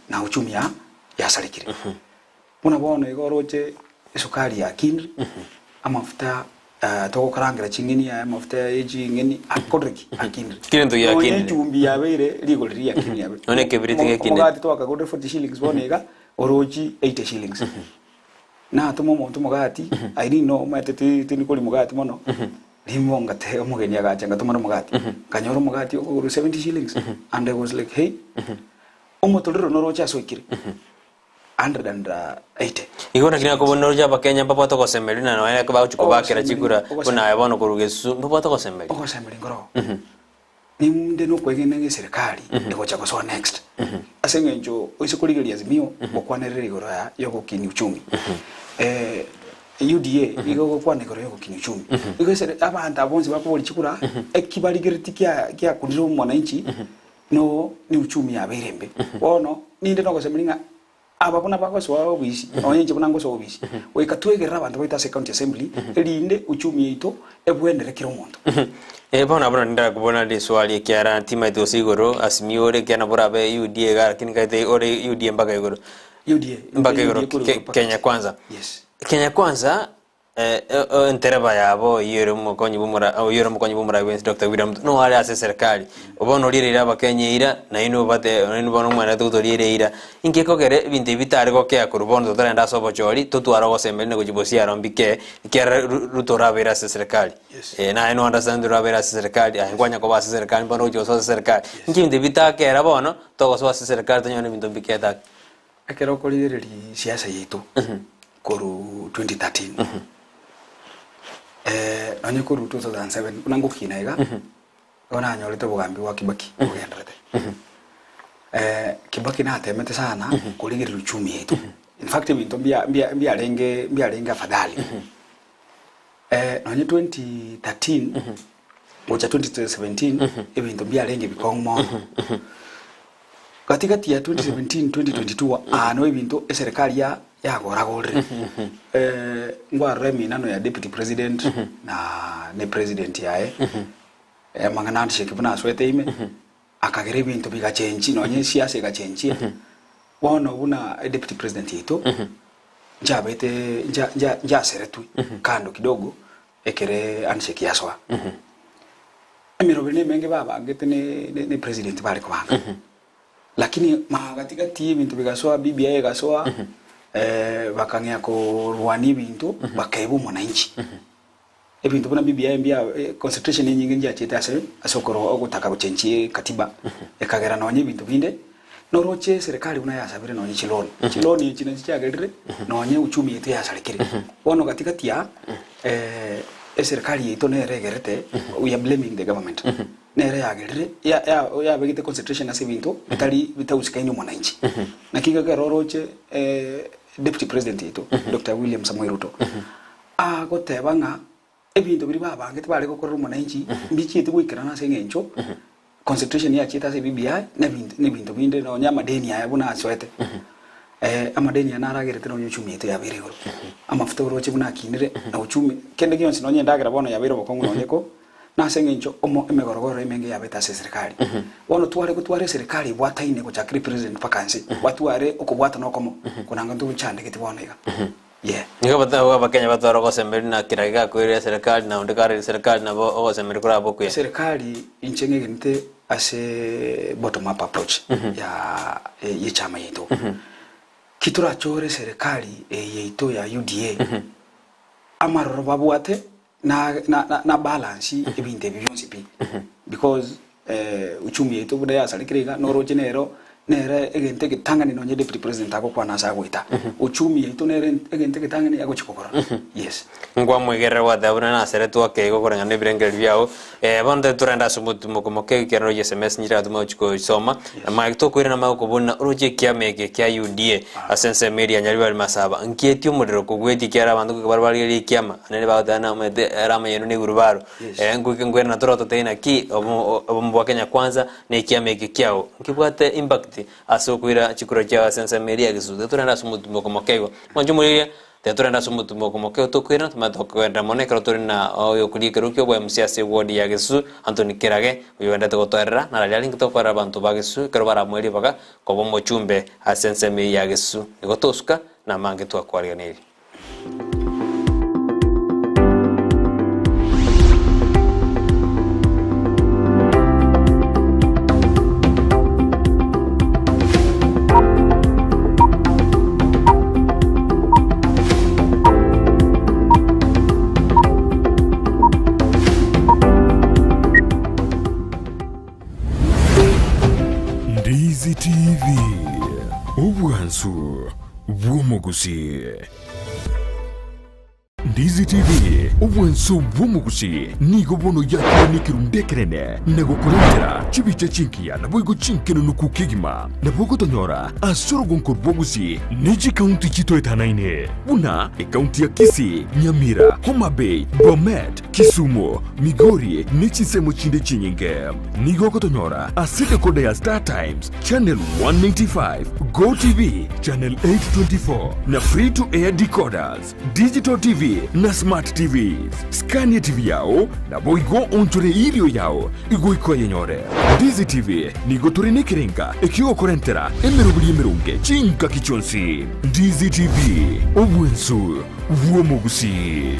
na uchumi ya yasarekire. Buna bono igo oroche esukari yakinire, amafuta togokarangera ching'eni aya amafuta ya ching'eni akorire ki? Akinire.
Kera egento
Nonya
giakinire.
echumbi yabeire rigori riakinire yabeire.
Nonya ekebiriti gekinire.
Omogati twakagorire 40 shillings bono iga orochi 80 shillings. Natoma omonto omogati, I didn't know omanyete ti tindi koria omogati mono, rimo ngate omogeni agacha ngatomera omogati, nkanyora omogati okogorwa 70 shillings and I was like hey, omotorero noroche ase oikire 180.
Igo naki nakobuna oroche Abakenya mbabwate ogosemeria na nonya bagochia kobakera
Ogosemeria,
chikura
ogosemeria.
buna aye bono korwa gesusu mbabwate ogosemeria.
Ogosemeria nkoro. Ninde nokwegena ng'a eserekari egocha gosoa next ase eng'encho oise korigereria Azimio gokwanerera igoro ya yogokinia uchumi. UDA igo egokwana igoro yogokinia uchumi. Igo esere abanto aba bonsi bakoboria chikura eki barigeretie kia kiakunire omwananchi no ni uchumi yabeire embe. Bono ninde nogosemeria ng'a Aba buna bagosoa obisi, nonya inche buna ngosoa obisi, goika twegerere abanto baito ase county assembly, erinde uchumi yaito ebwenere kera omonto.
Eh, bono abwo nari ndakobora riswali ekiagera timaeti gose igoro Azimio ore ekiagera nabo orabe UDA iga lakini nkaete ore UDA mpaka igoro.
UDA,
Mpaka igoro
UDA korwa
Ke-
igoro mpaka
Kenya
chini.
Kwanza.
Yes.
Kenya Kwanza Entereba yabo oyio ore omokonyi bw'omora oyio ore omokonyi bw'omorai bw'ense Doctor William Ruto nigo are ase eserekari. Bono oriereire Abakenya eira, nainwe obate nainwe bono omwenerete gotoria eira. Inki ekogera ebinto ebi bitare gokea korwa bono totarenda ase obochori, totware ogosemeria na gochia bosie aro mbike, ekiagera Ru Ruto orabeire ase eserekari.
Yes.
Naye no understand orabeire ase eserekari, aye nkwanya koba ase eserekari bono ogochia gosoa ase eserekari. Inki ebinto ebi bitakera bono, togosoa ase eserekari tonyore ebinto mbikete ake.
Ekero okorigereria siasa yaito korwa 2013 nonye korwa 2007 buna ngokina iga, igo nanyorete obogambi bwa Kibaki bogenderete. Kibaki natemete sana korigereria uchumi yaito. In fact ebinto mbia mbia mbiarenge mbiarenge afadhali. Nonye 2013 gocha 2017 ebinto mbiarenge bikong'u mono. Gati gati ya 2017 2022 aa no ebinto eserekari ya yagoragorire. Ngwarora eminano ya deputy president na ne president yaye amang'ana handshake buna asoete ime akagera ebinto bigachenchi nonye esiasa egachenchia. Bono buna deputy president yaito nchabete ncha ncha nchaseretwe kando kidogo ekere handshake yasoa. Emeroberi nemenge babangete ne ne president bare kobanga. Lakini magati gati ebinto bigasoa BBI egasoa bakang'ea korwania ebinto bakaiba omwananchi. Ebinto buna BBI mbia concentration enyinge nchiachete ase ase okoro ogotaka gochenchia katiba ekagera nonye ebinto binde noroche eserekari buna yasabire nonye chiloan. Chiloan echi nachi chiagerire nonye uchumi yaito yasarekire. Bono gati gati aa eserekari yaito nere egerete we are blaming the government. Nere yagerire ya ya yabegete concentration ase ebinto bitari bitahusikaini omwananchi. Naki iga ekero oroche deputy president yaito Doctor William Samoei Ruto agoteba ng'a ebinto biria babangete bare gokorera omwananchi mbichieti goikerana ase eng'encho concentration yachiete ase BBI na ebinto na ebinto binde nonye amadeni aya buna asoete. Amadeni aya naragerete nonya uchumi yaito yabeire igoro. Amafuta oroche buna akinire, na uchumi, kende gionsi nonya endagera bono yabeire obokong'u nonya eko, nase eng'encho omo emegorogoro emenge yabete ase eserikari. Bono tware gotwara eserikari ebwataine gochakera epresident mpaka nse, batware okobwatana okomo, konanga ntochandegeti bono iga. Yeah.
Nigo abakenya batware ogosemeria na kera gegakoirera eserikari na onde karere eserikari nabo ogosemeria korabe okuya.
Eserikari inche ng'egenete ase bottom up approach ya y'echama yaito. Ki torachore eserikari eye yaito ya UDA, amaroro babwate na na na balance ebinto ebi bionsi pi because uchumi yaito buna yasarekire iga noroche nero nere egento egetang'ani nonye deputy president agokwana ase agoeta uchumi yaito nere egento egetang'ani agochi kogora yes.
Nkwamwegerera gwateba buna naseretwe ake igo koreng'ana nebirengererio biao. Bono tari torende ase omotimoko moke ekiagera oroche SMS nchire gatuma gochia koisoma. Maya tokoirana amagoko buna oroche ekiama eke kia UDA ase ensemo eria ya Nyaribari Masaba. Nkieti omorero kogwetie ekiagera abanto goika bare barigereria ekiama naende bagoteba ng'a omanyete ere amayeno na egurubaro. Ngoika nkoirana tore totebe naki obomo obomo bwa Kenya Kwanza na ekiama eke kiao nkebwate impact ase okoira chikura chiao ase ensemo eria ya Gisusu. Torende ase omotimoko moke igo. Mwanche omorigereria Tiga torende ase omotumo okomoka otokoirana, tomanye tokogenderera mono ekero tore na oyokoria ekerogo ki'oboa MC ase eward ya Gesusu, Anthony Kerage, oyoendete gotoerera, nararia arenge tokorera abanto ba Gesusu ekero baramoe ribaga koba omochumbe ase ensemo eyio ya Gesusu. Igo tosuka namange twakwariganirie.
Ndizi TV, obwansu bw'omogusii. Ndizi TV, obwanso bw'omogusii, nigo bono yakire nekerundu ekenene na gokorentera chibicha chingiya naboigo chinkenenuku kegima. Nabo ogotonyora ase orogonko rwa Gusii ne chikaunti chitoetanaine buna ekaunti ya Kisii, Nyamira, Homa Bay, Bomet, Kisumu, Migori ne chinsemo chinde chinyinge. Nigo ogotonyora ase decoder ya Star Times, Channel 195, Go TV, Channel 824 na Free to Air decoders. Digital TV na Smart TVs. Skania TV yao, naboigo onchore erio yao igoika oyenyore. Ndizi TV nigo tore nekerenga ekiogokorentera emeroberi emeronge chingaki chionsi. Ndizi TV, obwensu bw'omogusii.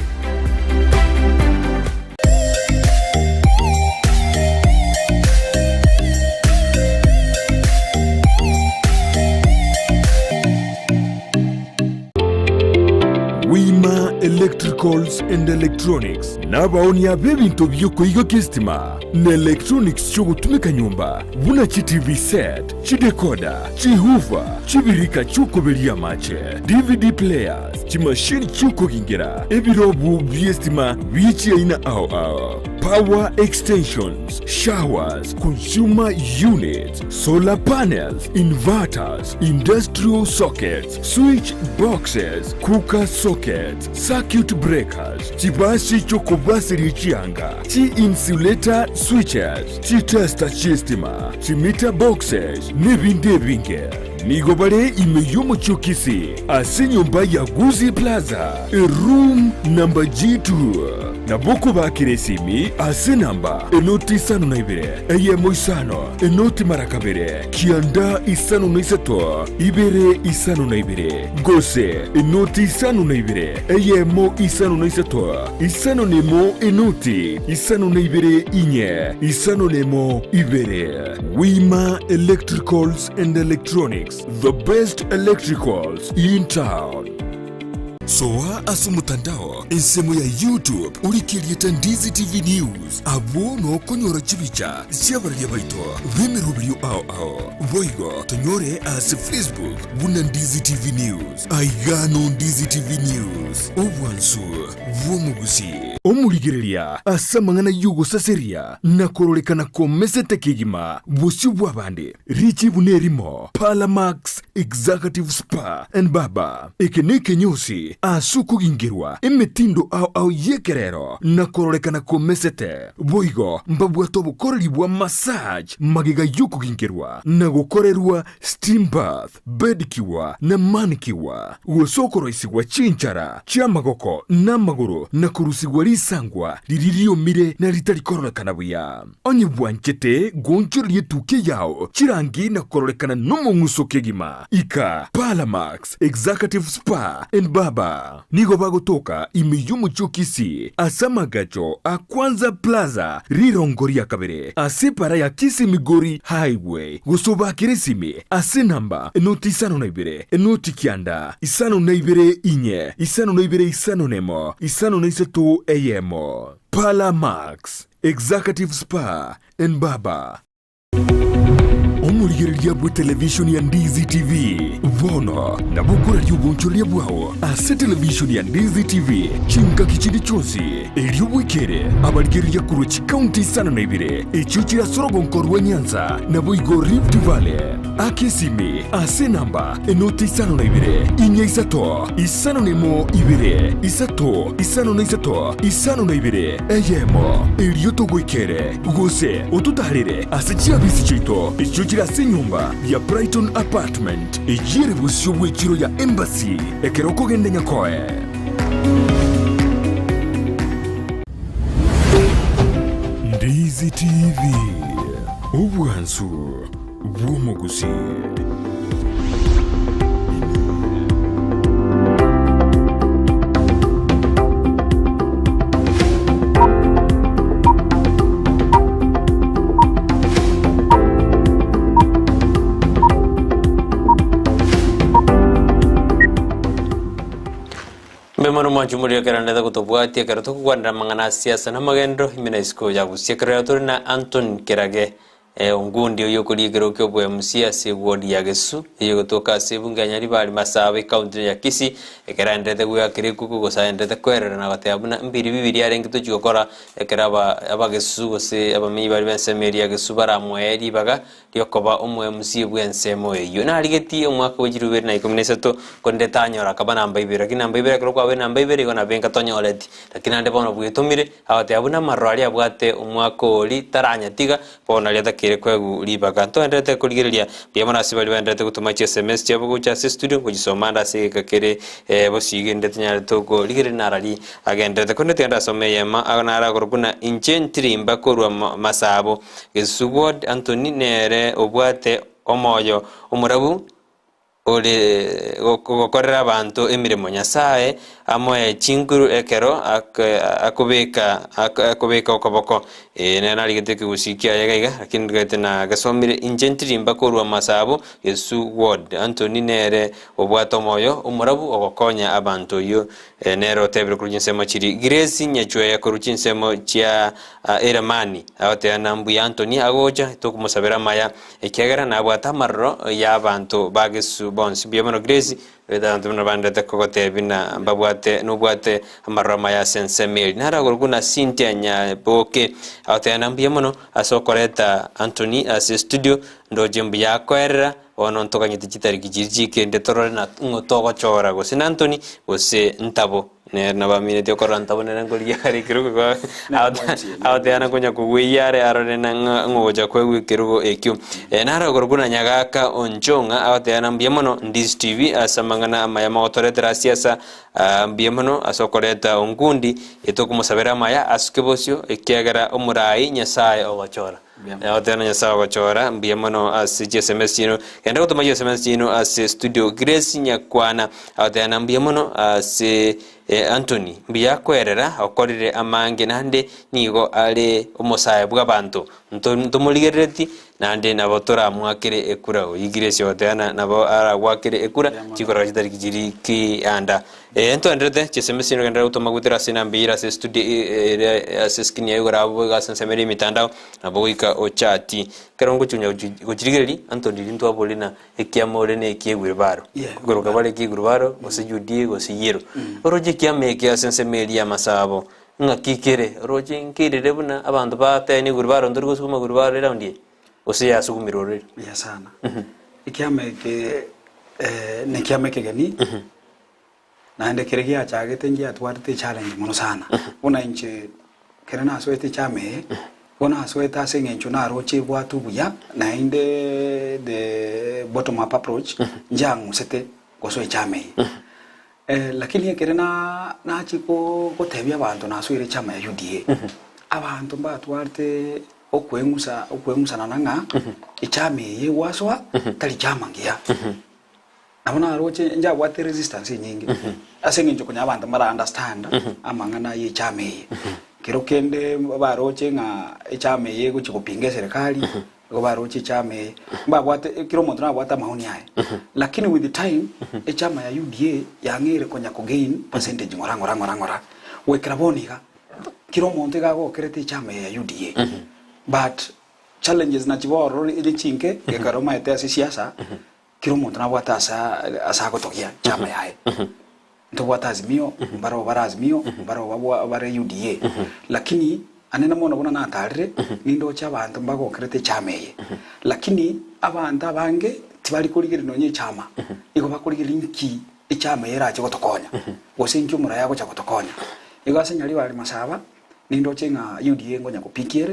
Wima Electricals and Electronics nabaonia b'ebinto bi'okoigokia esitima na electronics chi'ogotumeka nyomba buna chi TV set, chidecoder, chihoofer, chibirika chi'okoberia amache, DVD players, chimashini chi'okogingera, ebirobu bi'esitima bie chiaina ao ao, power extensions, showers, consumer units, solar panels, inverters, industrial sockets, Switch boxes, cooker sockets, circuit breakers, chibasi chi'okobasiria chianga, chi-insulator switches, chitester chi'estima, chimeter boxes, n'ebinde ebinge. Nigo bare ime y'omochie o Kisii ase enyomba ya Gusii Plaza, eroom number G2. Nabo okobakera esimi ase enamba enoti isano na ibere, eyemo isano, enoti mara kabere, kianda isano na isato, ibere isano na ibere, gose enoti isano na ibere, eyemo isano na isato, isano na emo enoti isano na ibere inye, isano na emo ibere. Wima Electricals and Electronics, the best electricals in town. Soa ase omotandao ensemo ya YouTube orike erieta Ndizi TV News, abwo nokonyora chibicha chi'abararia baito b'emeroberio ao ao. Boigo tonyore ase Facebook buna Ndizi TV News. Aiga no Ndizi TV News, obwansu bw'omogusii. Omorigereria ase amang'ana y'ogosaseria na kororekana komesete kegima bosio bw'abande, richibu nerimo, Parlamax. Executive Spa and Barber. Eke nekenyosi ase okogingerwa emetindo ao ao y'ekerero na kororekana komesete. Boigo mbabwate obokoreri bwa massage magega y'okogingerwa na gokorerwa steam bath, pedicure na manicure, gose okoroisigwa chinchara chi'amagoko na amagoro na korusigwa risangwa riria riomire na ritari kororekana buya. Onye bwanchete goonchoreria etukia yao chirangi na kororekana nomong'uso kegima, ika Parlamax Executive Spa and Barber. Nigo bagotoka ime y'omochie o Kisii ase amagacho a Kwanza Plaza rirongo ria kabere ase epara ya Kisii Migori Highway gose obakere esimi ase enamba enoti 52 enoti 9 52 4 52 51 53 1. Parlour Max, Executive Spa and Barber. Omorigereria bw'etelevishoni ya Ndizi TV bono nabo okoraria obonchoreria bwao ase televishoni ya Ndizi TV chingaki chinde chionsi, erio bwekere abarigereria korwa chikaunti isano na ibere echio chire ase orogonko rwa Nyanza naboigo Rift Valley. Aka esimi ase enamba enoti 52 4 5 1 2 3 53 52 eyemo, erio togoikere. Gose ototaarere ase chiabisi chiaito echio chire ase enyomba ya Brighton Apartment, eyio ere bosio bw'echiro ya Embassy, ekero okogenda Nyakoe. Ndizi TV, obwansu bw'omogusii.
Mbe mono mwanche omoria ekero ndete gotobwatia ekero tokokwanera amang'ana a siasa na amagenderero ime na isiko ya Gusii. Ekero rero tore na Anthony Kerage Ongundi oyio okoria ekerogo kia oboMC ase eward ya Gesu eyio egotoka ase ebunge ya Nyaribari Masaba ecounty ya Kisii ekero aenderete goakera ekuku gose aenderete koerera na goteba buna mbiri bibiri arenge tochi gokora ekero aba abagesu gose abamenyi baria b'ensemo eria ya Gesu baramoe ribaga riokoba omo-MC bw'ensemo eyio. Narigetie omwaka bwe chilifu ibere na ikomi na isato korende tanyora akaba namba ibere lakini namba ibere ekero kwabeire namba ibere igo nabo enka tonyoreti lakini naende bono bwetomire Agateba buna amaroro aria abwate omwaka oria taranyatiga, bono aria atakeire koegwa ribaga. Ntoenderete korigereria mbuya mono ase baria baenderete gotoma chi sms chiabo gocha ase estudio ngochisoma ande ase egeka kere bosio inde tonyarete okorigereria narari agenderete. Korende tiga ndasome eyemo agwo naro akorokwa buna inche ntirimba korwa masabo. Gesusu Ward Anthony nere obwate omoyo omorabu. Ore gokorera abanto emeremo Nyasae amoe chinguru ekero akobeka akobeka okoboko. Ee, nere narigete ekegusii kiaye iga iga, lakini ndigete nagesomire inche ntirimba korwa amasabo Yesu Ward. Anthony nere obwate omoyo omorabu ogokonya abanto oyio nere otebire korwa chinsemo chiria. Grace Nyachweya korwa chinsemo chia Eramani agoteba na mbuya Anthony agocha tokomosabera amaya Ekiagera nabwate amaroro y'abanto ba Gesu bonsi. Mbuya mono Grace, oete abanto buna bandete kogotebia buna mbabwate nobwate amaroro amaya ase ensemo eria. Naro agorokwa buna Cynthia Nyaboke agoteba na mbuya mono ase okoreta Anthony ase estudio, ndoche mbuya akoerera, bono ntoganyete chitariki chiria chikende torore na ng'o togochora gose na Anthony gose ntabo. Nere nabaminetie okorora ntabo nere nkorigia kare ekerogo agoteana konya kogwa eyio are arore na ng'a ng'ogocha koegwa ekerogo ekio. Naro akorokwa na Nyagaka Onchong'a agoteana mbuya mono Ndizi TV ase amang'ana amaya mogotoretera ase asa mbuya mono ase okoreta Onkundi etokomosabera amaya asuke bosio ekiagera omorai Nyasaye ogochora. Agoteana Nyasaye ogochora mbuya mono ase chi sms chiino. Genda gotoma chi sms chiino ase studio. Grace Nyakwana agoteana mbuya mono ase Anthony mbuya akoerera okorire amange naende nigo are omosae bw'abanto ntomorigerereti naende nabo toramoakere ekura. Oyio Grace ogoteana nabo aragwakere ekura chikora chitariki chiri kianda. Ee, ntwenderete chisemi chino genderera gotoma goetera ase enamba eyio ere ase estudio ere ase eskrini yaye igoro abwo iga ase ensemo ere y'emitandao, nabo goika ochati. Ekero ngochunya gochirigereria, Anthony riria ntwaboria na ekiama ore na ekia egwiribaro.
Yeah,
Okoroka bare ekia egwiribaro, gose UDA gose yellow. Oroche ekiama eke ase ensemo eria y'amasabo, ng'aki kere? Oroche nkerire buna abanto bateba egwiribaro ntori gosukuma egwiribaro eraundi eye? Gose yasugumirwe ororo?
Buya sana. Ekiama eke. Nekiama ekegeni, naende ekere giachagete ngiatwarete echallenge mono sana. Buna inche ekere nasoete echama eye, igo nasoete ase eng'encho naroche ebwate obuya, naende the bottom up approach, nchiang'usete gosoa echama eye. Lakini ekere na nachia ko gotebia abanto nasoire echama ya UDA, abanto mbatwarete okweng'usa okweng'usanana ng'a echama eye gwasoa tari chama ngiya. Nabo naroche njabwate resistance enyinge ase eng'encho konya abanto mbara understand amang'ana ye echama eye. Kero kende baroche ng'a echama eye egochia gopinga eserekari, igo baroche echama eye mbabwate kera omonto nabwate amaoni aye. Lakini with the time echama ya UDA yang'eire konya ko gain percentage ng'ora ng'ora ng'ora ng'ora goikera bono iga. Kera omonto iga agokerete echama eye ya UDA but challenges nachi bororo ere chinke gekero omaete ase siasa kera omonto nabwate asa ase agotogia chama yaye. Ntobwate Azimio mbarabwo bare Azimio mbarabwo babwa bare UDA lakini anene mono buna natarire nindoche abanto mbagokerete echama eye lakini abanto abange tibari korigereria nonye echama igo bakorigereria inki echama eye erache gotokonya gose inki omoraia agocha gotokonya. Igo ase Nyaribari Masaba nindoche ng'a UDA ngonya gopikia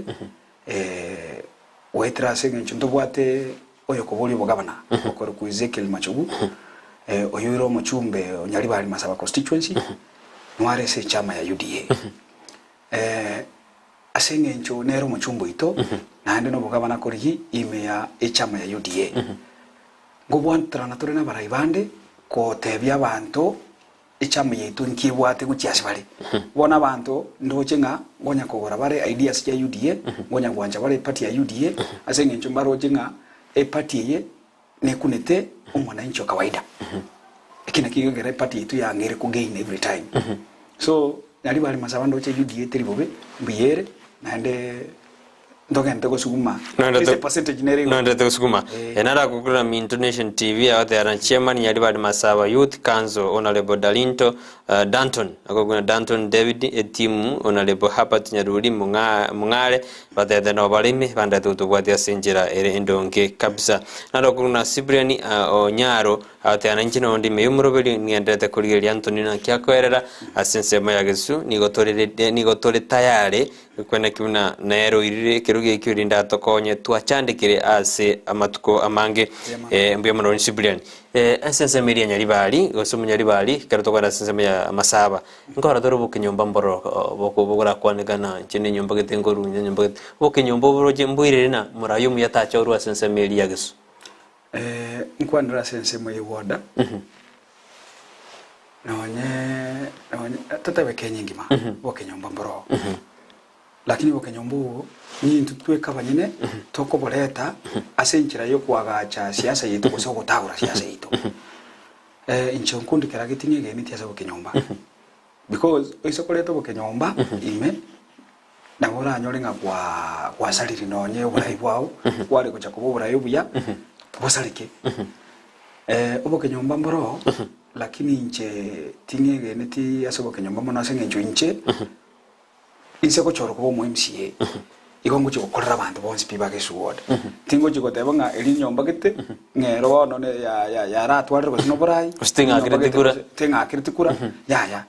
ere goetera ase eng'encho ntobwate oyokoboria obogabana okorokwa Ezekiel Machogu oyo ore omochumbe o Nyaribari Masaba constituency nware ase echama ya UDA. Ase eng'encho nere omochumbe oito naende nobogabana korigi ime ya echama ya UDA. Ngobwanterana tore nabarai bande gotebia abanto echama yaito inki ebwate gochia ase bare. Bono abanto ndoche ng'a ngonya kogora bare ideas chia UDA, ngonya gwancha bare eparty ya UDA, ase eng'encho mbaroche ng'a eparty eye nekunete omwananchi o kawaida. Eki nakio gekogera eparty yaito yang'eire ko gain every time. So, Nyaribari Masaba ndoche UDA teri bobe, mbuya ere, naende Ntogente gosuguma.
Noendete-
At least percentage nere igoro.
Noendete gosuguma.
Eh.
Enara agokorera Minto Nation TV agotera Chairman Nyaribari Masaba Youth Council Honorable Dalinto eh, Danton agokuna Danton David etimu Honorable Herbert Nyaruri Mung'a- Mung'are batete no baremi bandete gotobwatia ase enchera ere endonge kabisa. Naro okoruna Cyprian eh, Onyaro agotera inche nondi ime y'omoroberi ng'enderete korigereria Anthony naki akoerera ase ensemo ya Gesu nigo torerete nigo tore tayari Ekwene ki buna nere oirire ekerogo ekio erinde atokonye twachandekire ase amatuko amange. Eh, mbuya mono Cyprian. Eh, ase ensemo eria ya Nyaribari, gose Omonyaribari, ekero tokogenda ase ensemo ya Masaba, nkora tore obokenyomba mboro boko bogorakwanekana inche ne enyomba gete nkorunya enyomba gete. Obokenyomba oboroche mboirere na moraia omuya tachorwa ase ensemo eria ya Gesu.
Eh, nkwanere ase ensemo ya Ewoda. Nonye nonye totebe Kenya engima, bokenyomba mboroo. Lakini bokenyomba obo nintwe tweka abanyene tokoboreta ase enchera ya okoagacha siasa yaito gose ogotagora siasa yaito. Inche nkundi kera geti ng'egeneti ase bokenyomba because oise koreta obokenyomba ime nabo oranyore ng'a kwa gwasariri nonye oborai bwao bware gocha koba oborai obuya bosareke. Obokenyomba mboroo, lakini inche ting'egeneti ase obokenyomba mono ase eng'encho inche inse gochorwa koba omo MCA, igo ngochia gokorera abanto bonsi pi ba Gesu ward. Tingochia goteba ng'a eri enyomba gete, ng'a ero bono ne ya ya yaratwarire gose noborai,
Gose ting'akereti
enyomba gete
kura.
gose ting'akereti kura, yaya.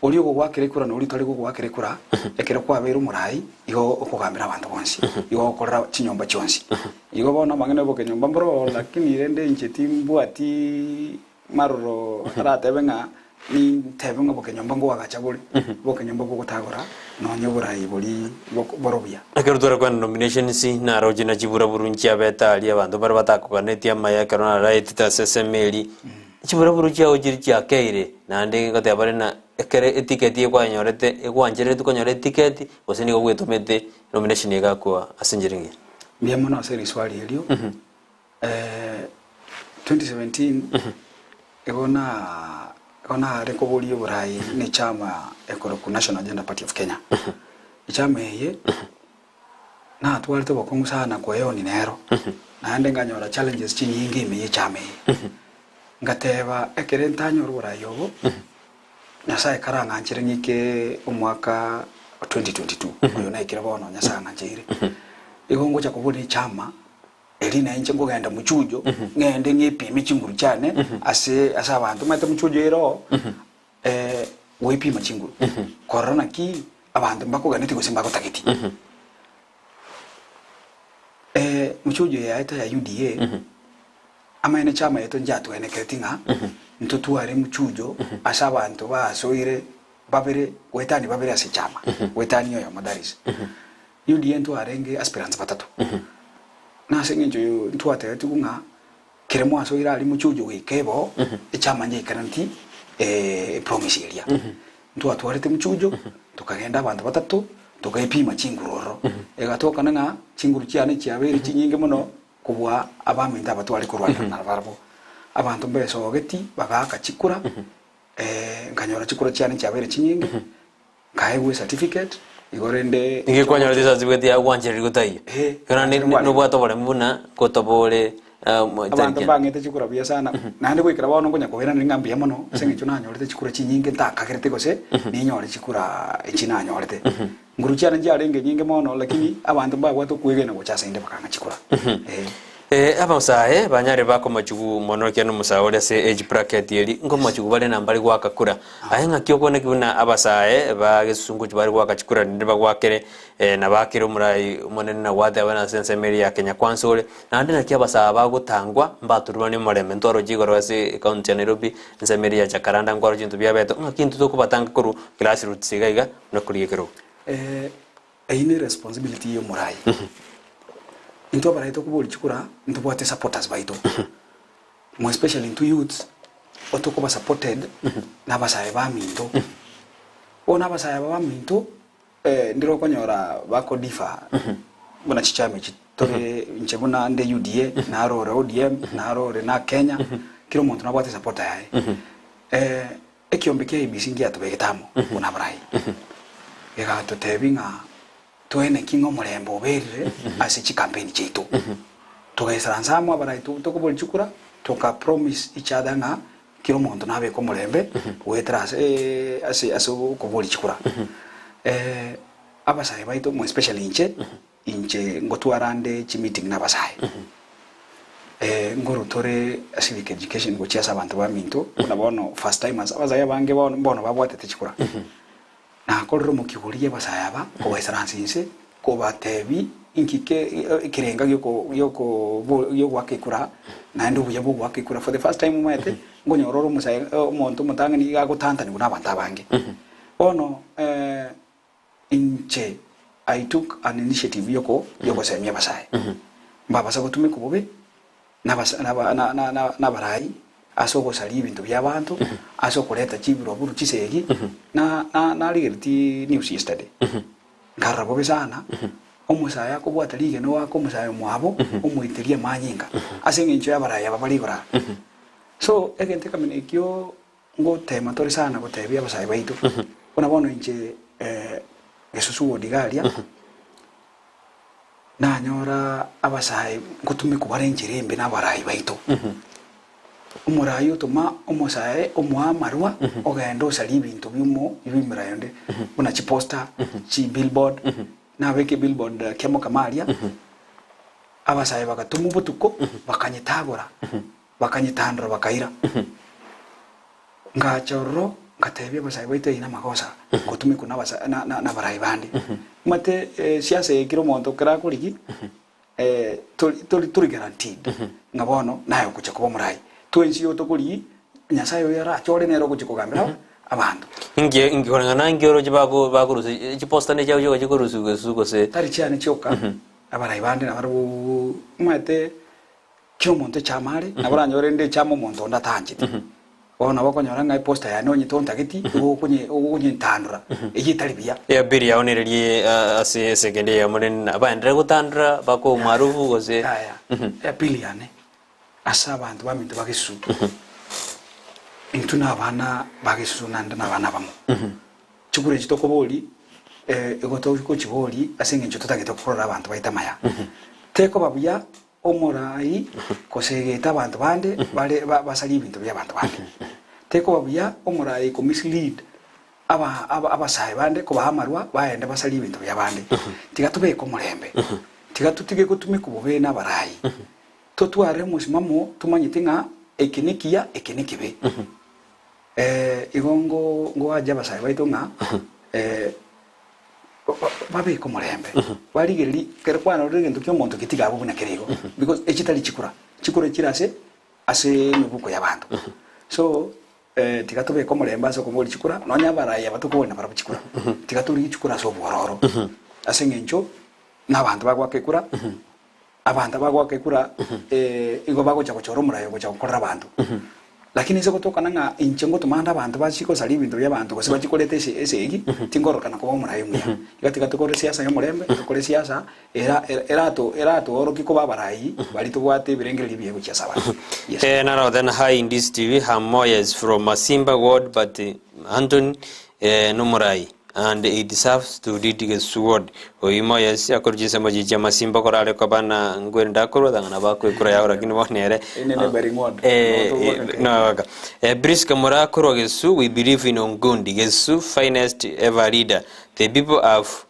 Oria ogogoakera ekura na oria otari gogoakera ekura, ekero kwabeire omorai, igo okogambera abanto bonsi, igo ogokorera chinyomba chionsi. Igo bono amang'ana y'obokenyomba mboroo, lakini rende inche timbwati maroro aratebe ng'a nintebe ng'a obokenyomba ngoagacha bore, obokenyomba bogotagora nonye oborai boria bore obuya.
Ekero tware kwenda nominations, naroche na chiburaburu nchiabete aria abanto bare batakoganetie amaya ekero naraetete ase esemeri, chiburaburu chiao chiria chiakeire, naende ngoteba bare ng'a ekero etiketi eye kwanyorete, egwanchereretwe konyora etiketi, gose nigo gwetomete nomination egakwa ase enchera engiya.
Mbuya mono ase riswali erio. 2017 igo na igo nare koboria oborai ne echama ekorokwa National Agenda Party of Kenya. Echama eye natwarete obokong'u sana koeoni nero, naende nkanyora challenges chinyinge ime ye echama eye. Ngateba ekere ntanyore oborai obo, Nyasae karang'anchere ng'ike omwaka o 2022, oyo naikire bono Nyasae ang'ancheire, igo ngocha koboria echama. Erio na inche nkogenda mochujo, ng'ende ng'epime chinguru chiane ase ase abanto. Omanyete mochujo ere oo, goepima chinguru, korora naki abanto mbakoganeti gose mbagotageti. Mochujo yaito ya UDA, amaene chama yaito nchiatwenekereti ng'a ntotware mochujo ase abanto basoire babere goetania babere ase echama, goetania oyomo that is. UDA ntwarenge aspirants batato. Na ase eng'encho ntwatebetigwe ng'a kere mwasoire aria mochujo goika ebo, echama nchaikananeti epromise eria. Ntwatwarete mochujo, tokagenda abanto batato, tokaepima chinguru ororo. Egatokana ng'a chinguru chiane chiabeire chinyinge mono kobua abaminto aba tware korwanera nabarabwo. Abanto mbesogeti bagaaka chikura, nkanyora chikura chiane chiabeire chinyinge. Nkaegwa ecertificate, igo rende
Nigo ekwanyora certificate yago gwanchererigwe taiyo.
Eh,
Ekero
gwanchererigwe
ne- nobwate oboremu buna gotoba ore
Abanto mbang'ete chikura buya sana, naende goikera bono nkonya koiraneria ng'a mbuya mono ase eng'encho nanyorete chikura chinyinge ntakagerete gose ninyore chikura echi nanyorete. Nguru chiane nchiarenge nyinge mono lakini abanto mbabwate okwegena gocha ase inde bakang'a chikura. Eh.
Abasae banyare bakomochigwa mono ekiagera nomosae ore ase age bracket eri, nkomochigwa bare na mbare goaka kura. Aye ng'aki okwana ki buna abasae ba gesusunguchu bare goaka chikura rinde bagwakere na bakere omorai omonene na gwateba ase ensemo eria ya Kenya Kwanza ore, naende naki abasae bagotangwa mbaturubanie omorembe ntwaroche igoro ase ecounty ya Nairobi ensemo eria ya Jacaranda nkwaroche ebinto biabete, ng'aki intwe tokobatanga korwa grassroots iga iga buna korigia ekerogo.
Eyio ne responsibility ya omorai. Intwe abarai tokoboria chikura ntobwate supporters baito. More especially intwe youths otokoba supported na abasae baminto. Bono abasae aba baminto ndire okonyora bako differ buna chichama echi tore inche buna nde UDA naro ore ODM naro ore na Kenya kera omonto nabwate supporter yaye. Ekiombe kia IEBC ngiatobegete amo buna abarai, gegatotebia ng'a toeneki ng'a omorembe oberire ase chikampeni chiaito. Togaisaransa amo abarai tokoboria chikura, toka promise each other ng'a kera omonto nabeke omorembe goetera ase ase ase okoboria chikura. Abasae baito more especially inche, Inche ngotwara nde chimeeting nabasae, nkorwa tore civic education gochia ase abanto baminto, buna bono first timers, abasae abange bono mbono babwatete chikura. Nakorire omokigori abasae aba, kobaisaransa inse, kobatebi inki ke ekerenga gioko gioko giogoaka ekura, naende obuya bwa ogoaka ekura. For the first time omanyete, nkonyora ore omosae omonto omotang'ani iga agotantanigwa na abanto abange. Bono Inche I took an initiative yoko yogosemia abasae mbabasa gotumeka obobe nabasa naba na na na nabarai ase ogosaria ebinto bia abanto ase okoreta chiburaburu chisegi na na narigeretie news yesterday nkarora bobe sana omosae akobwata rigena oaka omosae omwabo omoiteria amanyinga ase eng'encho y'abarai aba bare igoro aa. So egento ekamina ekio Ngotema tore sana gotebia abasae baito, buna bono inche gesusu ward iga aria, nanyora abasae ngotumekwa bare enchera embe na abarai baito. Omorai otoma omosae omoa amarwa, ogenda osaria ebinto biomo biomorai onde, buna chiposter, chibillboard, nabeka ebillboard kiamokama aria, abasae bagatomwa botuko, bakanyetagora. Bakanyetandora bakaira. Ngacha ororo, ngatebia abasae baito eye namagosa ngotumekwa nabasa na na nabarai bande. Omanyete siasa eye kera omonto ekero akorigi tori tori tori guaranteed ng'a bono naye ogocha koba omorai. Twensi igo tokorigi, Nyasaye oyo arachore nere ogochia kogambera aba abanto.
Inki inki koreng'ana inki oroche bako bakorusia chiposta ne chiabo chioka chikorusiwa gesusu gose?
Tari chiane chioka, abarai bande nabarabwo omanyete. Kera omonto echama are, nabo oranyore rende echama omonto onde ataancheti. Bono nabo okonyora ng'a eposta yane onye tontageti, igo okonye ogonyetandora, eyio etari buya.
Eabiri yao nererie ase esekendi eyemo rende nabaenderere gotandora baka omwarufu gose.
Yaya, eapili yane ase abanto baminto ba Gesusu, intwe nabana ba Gesusu naende nabana abamo. Chikura echi tokoboria, igo togochiboria ase eng'encho totagete korora abanto baito amaya. Tekoba buya Omorai gosegeta abanto bande bare basarie ebinto bi'abanto bande. Tekoba buya omorai ko mislead aba abasae bande kobaha amarwa baende basarie ebinto bi'abande. Tiga tobeke omorembe. Tiga totige gotumeka obobe nabarai. Totware omosimamo tomanyete ng'a eke nekiya, eke nekebe. Igo ngoache abasae baito ng'a babeke omorembe, barigererie ekero kwarorire egento kia omonto getiga abwo buna kere igo, because echi tari chikura, chikura chire ase ase emebuko y'abanto. So tiga tobeke omorembe ase okoboria chikura, nonya abarai aba tokoboria nabarabwo chikura, tiga torigie chikura ase obwororo, ase eng'encho na abanto bagoaka ekura. Abanto abagoaka ekura igo bagocha gochora omoraia ogocha gokorera abanto. Lakini inse gotokana ng'a inche ngotoma ande abanto bachie gosaria ebinto bi'abanto gose bachie koreta ese esegi, tingororokana koba omoraia omuya. Iga tiga tokore siasa y'omorembe, tokore siasa era erato eratoorokie koba abarai baria tobwate ebirengererio ebiya gochia ase abanto. Yes.
Eh, naro then hi in this TV I'm Moyes from Masimba ward but Anthony eh, nomorai And he deserves to lead Gesusu ward. Oyio Moyes akorwa chinsemo chichia Masimba korare koba na ngwende akorwa tang'ana nabo akoekura yao lakini bono ere
Ine neighboring ward.
Eh,
Noto
eh, no, waka. Eh, Prisca Mura korwa Gesusu, we believe in Ongundi. Gesusu finest ever leader. The people have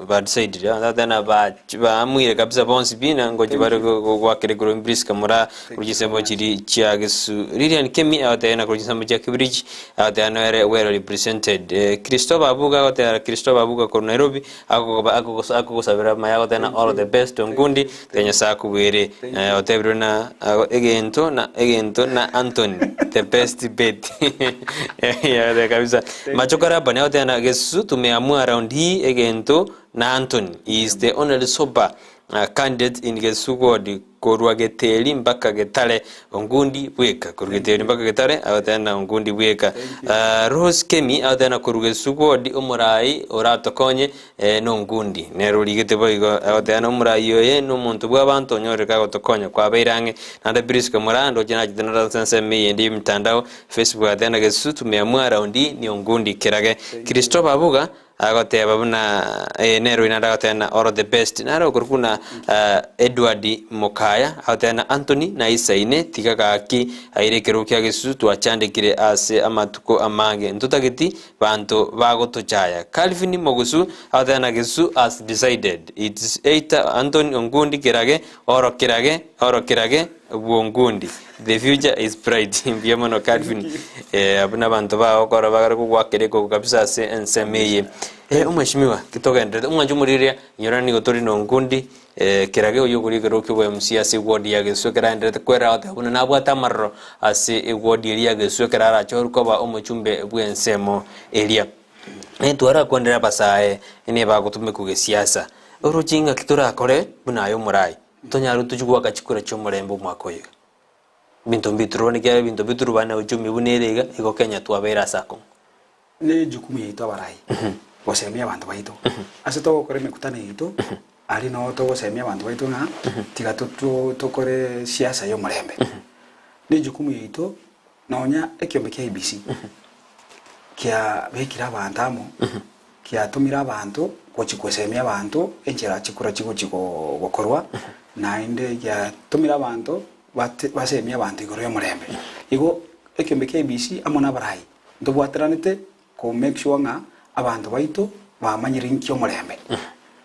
badecided. Tena baamwire kabisa bonsi pi na ngochi bare goakera igoro Prisca Mura korwa chinsemo chiri chia Gesusu. Lilian Kemi agoteba korwa chinsemo chia Kibiriji Agoteba noere well represented. Christopher Abuga agoteba Christopher Abuga korwa Nairobi agokoba akogosa akogosabera amaya agoteba na all the best Onkundi tiga Nyasae akobwere. Otebirwe na egento na egento na Anthony the best bet. Yagoteba kabisa. Machoka Rabani agoteba na Gesusu tumeamua round hii egento na Anthony he is the only sober candidate in Gesusu ward. Korwa Geteri mpaka Getare, Ongundi bweka. Korwa Geteri mpaka Getare, agoteba na Ongundi bweka. Rose Kemi agoteba na korwa Gesugodi omorai oratokonye nongundi. Nere origete boigo agoteba na omorai oye nomonto bw'abanto onyorire kagotokonya kwabeire ang'e. Naende Prisca Moraa ndoche nachete nore ase ensemo eyende y'emitandao Facebook agateba na Gesusu tumeamua raundi ni Ongundi kerage. Christopher Abuga Agoteba buna ee nere oyo naende agoteba na all the best. Nare okorokwa buna Edward Mokaya agoteba na Anthony naisaine tiga gaki aire ekerogo kia Gesusu twachandekire ase amatuko amange ntotageti banto bagotochaya. Calvin Mogusu agoteba na Gesusu has decided it's either Anthony Ongundi Kerage or Kerage or Kerage Bw'Ongundi the future is bright mbuya mono Calvin eh, abwo nabanto bagokora bagare kogwakera ekoko kabisa ase ensemo eye. Eh, omweshimiwa kitogenderete omwancho omorigereria inyora nigo tori na Ongundi eh, kerage oyio okoria ekerogo kia obo MC ase eward ya Gesusu ekero aenderete kwerera agoteba buna nabwate amaroro ase eward eria ya Gesusu ekero arachorwe koba omochumbe bw'ensemo eria. Netwarakwanire abasae nibagotumekwa gesiasa oroche ing'aki torakore buna aye omorai. Ntonyare tochie goaka chikura chi'omorembe omwaka oyo iga. Ebinto mbiturubane ekiagera ebinto biturubane uchumi buna ere iga, igo Kenya twabeire ase akong'u.
Ne ejukumu yaito abarai gosemia abanto baito. Ase togokora emekutano yaito, aria noo togosemia abanto baito ng'a tiga tokore siasa y'omorembe. Ne ejukumu yaito nonya ekiombe kia IEBC kiabekire abanto amo. Kiatomire abanto gochia gosemia abanto enchera chikura chigochia gokorwa, naende giatomire abanto basemie abanto igoro y'omorembe. Igo ekiombe kia IEBC amo nabarai ntobwateranete ko make sure ng'a abanto baito bamanyire inki omorembe.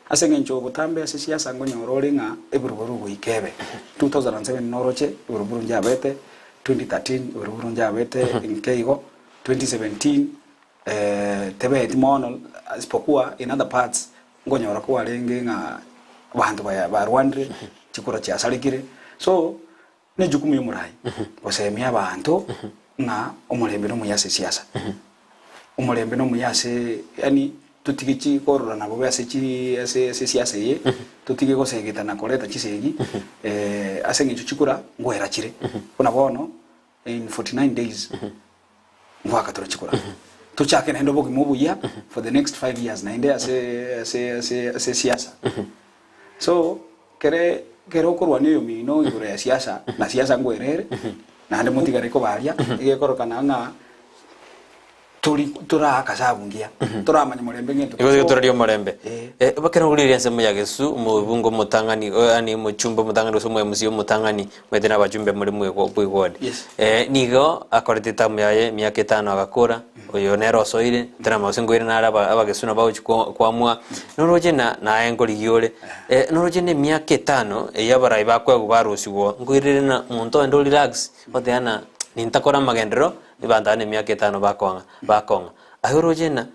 Ase eng'encho botambe ase siasa nkonyora ore ng'a eburuburu goika ebe. 2007 noroche eburuburu njabete, 2013 eburuburu njabete nke igo, 2017 Tebeti mono isipokuwa in other parts nkonyora kwarenge ng'a abanto barwanire, chikura chiasarekire. So ne ejukumu ya omorai gosemia abanto ng'a omorembe nomuya ase esiasa, omorembe nomuya ase yaani totige chi kororana bobe ase chi ase ase esiasa eye, totige gosegeta na koreta chisegi ase eng'encho chikura nkoera chire. Buna bono in 49 days ngoaka tore chikura tochake naende obogima obuya for the next 5 years naende ase ase ase ase siasa so kere kere okorwania oyomino igoro ya siasa na siasa nkwerere naende motigare kobaria egekorokana ng'a. Tori toraaka sabu ngiya, toramanya morembe ng'ento
Igo igo
tosoa.
toraria omorembe.
Eh.
Eh, ekero ngorigereria ensemo ya Gesu, omobunge omotang'ani, eh, yaani omochumbe omotang'ani gose omo MC omotang'ani, omanyete na abachumbe more mwego bwegwodi.
Yes.
Eh, nigo akorete etamu yaye emiaka etano agakora, oyo nere osoire, ntaramanya gose nkoirana nare aba abagesu nabo bagochi ko koamua, noroche na naye nkorigia ore. Eh, noroche na emiaka etano, eyio abarai bakoegwa barusigwa, nkoirere na monto onde o relax, goteba ng'a nintakora amagenderero, Abanto aba nemiaka etano bakoang'a, bakong'a. Aye oroche ng'a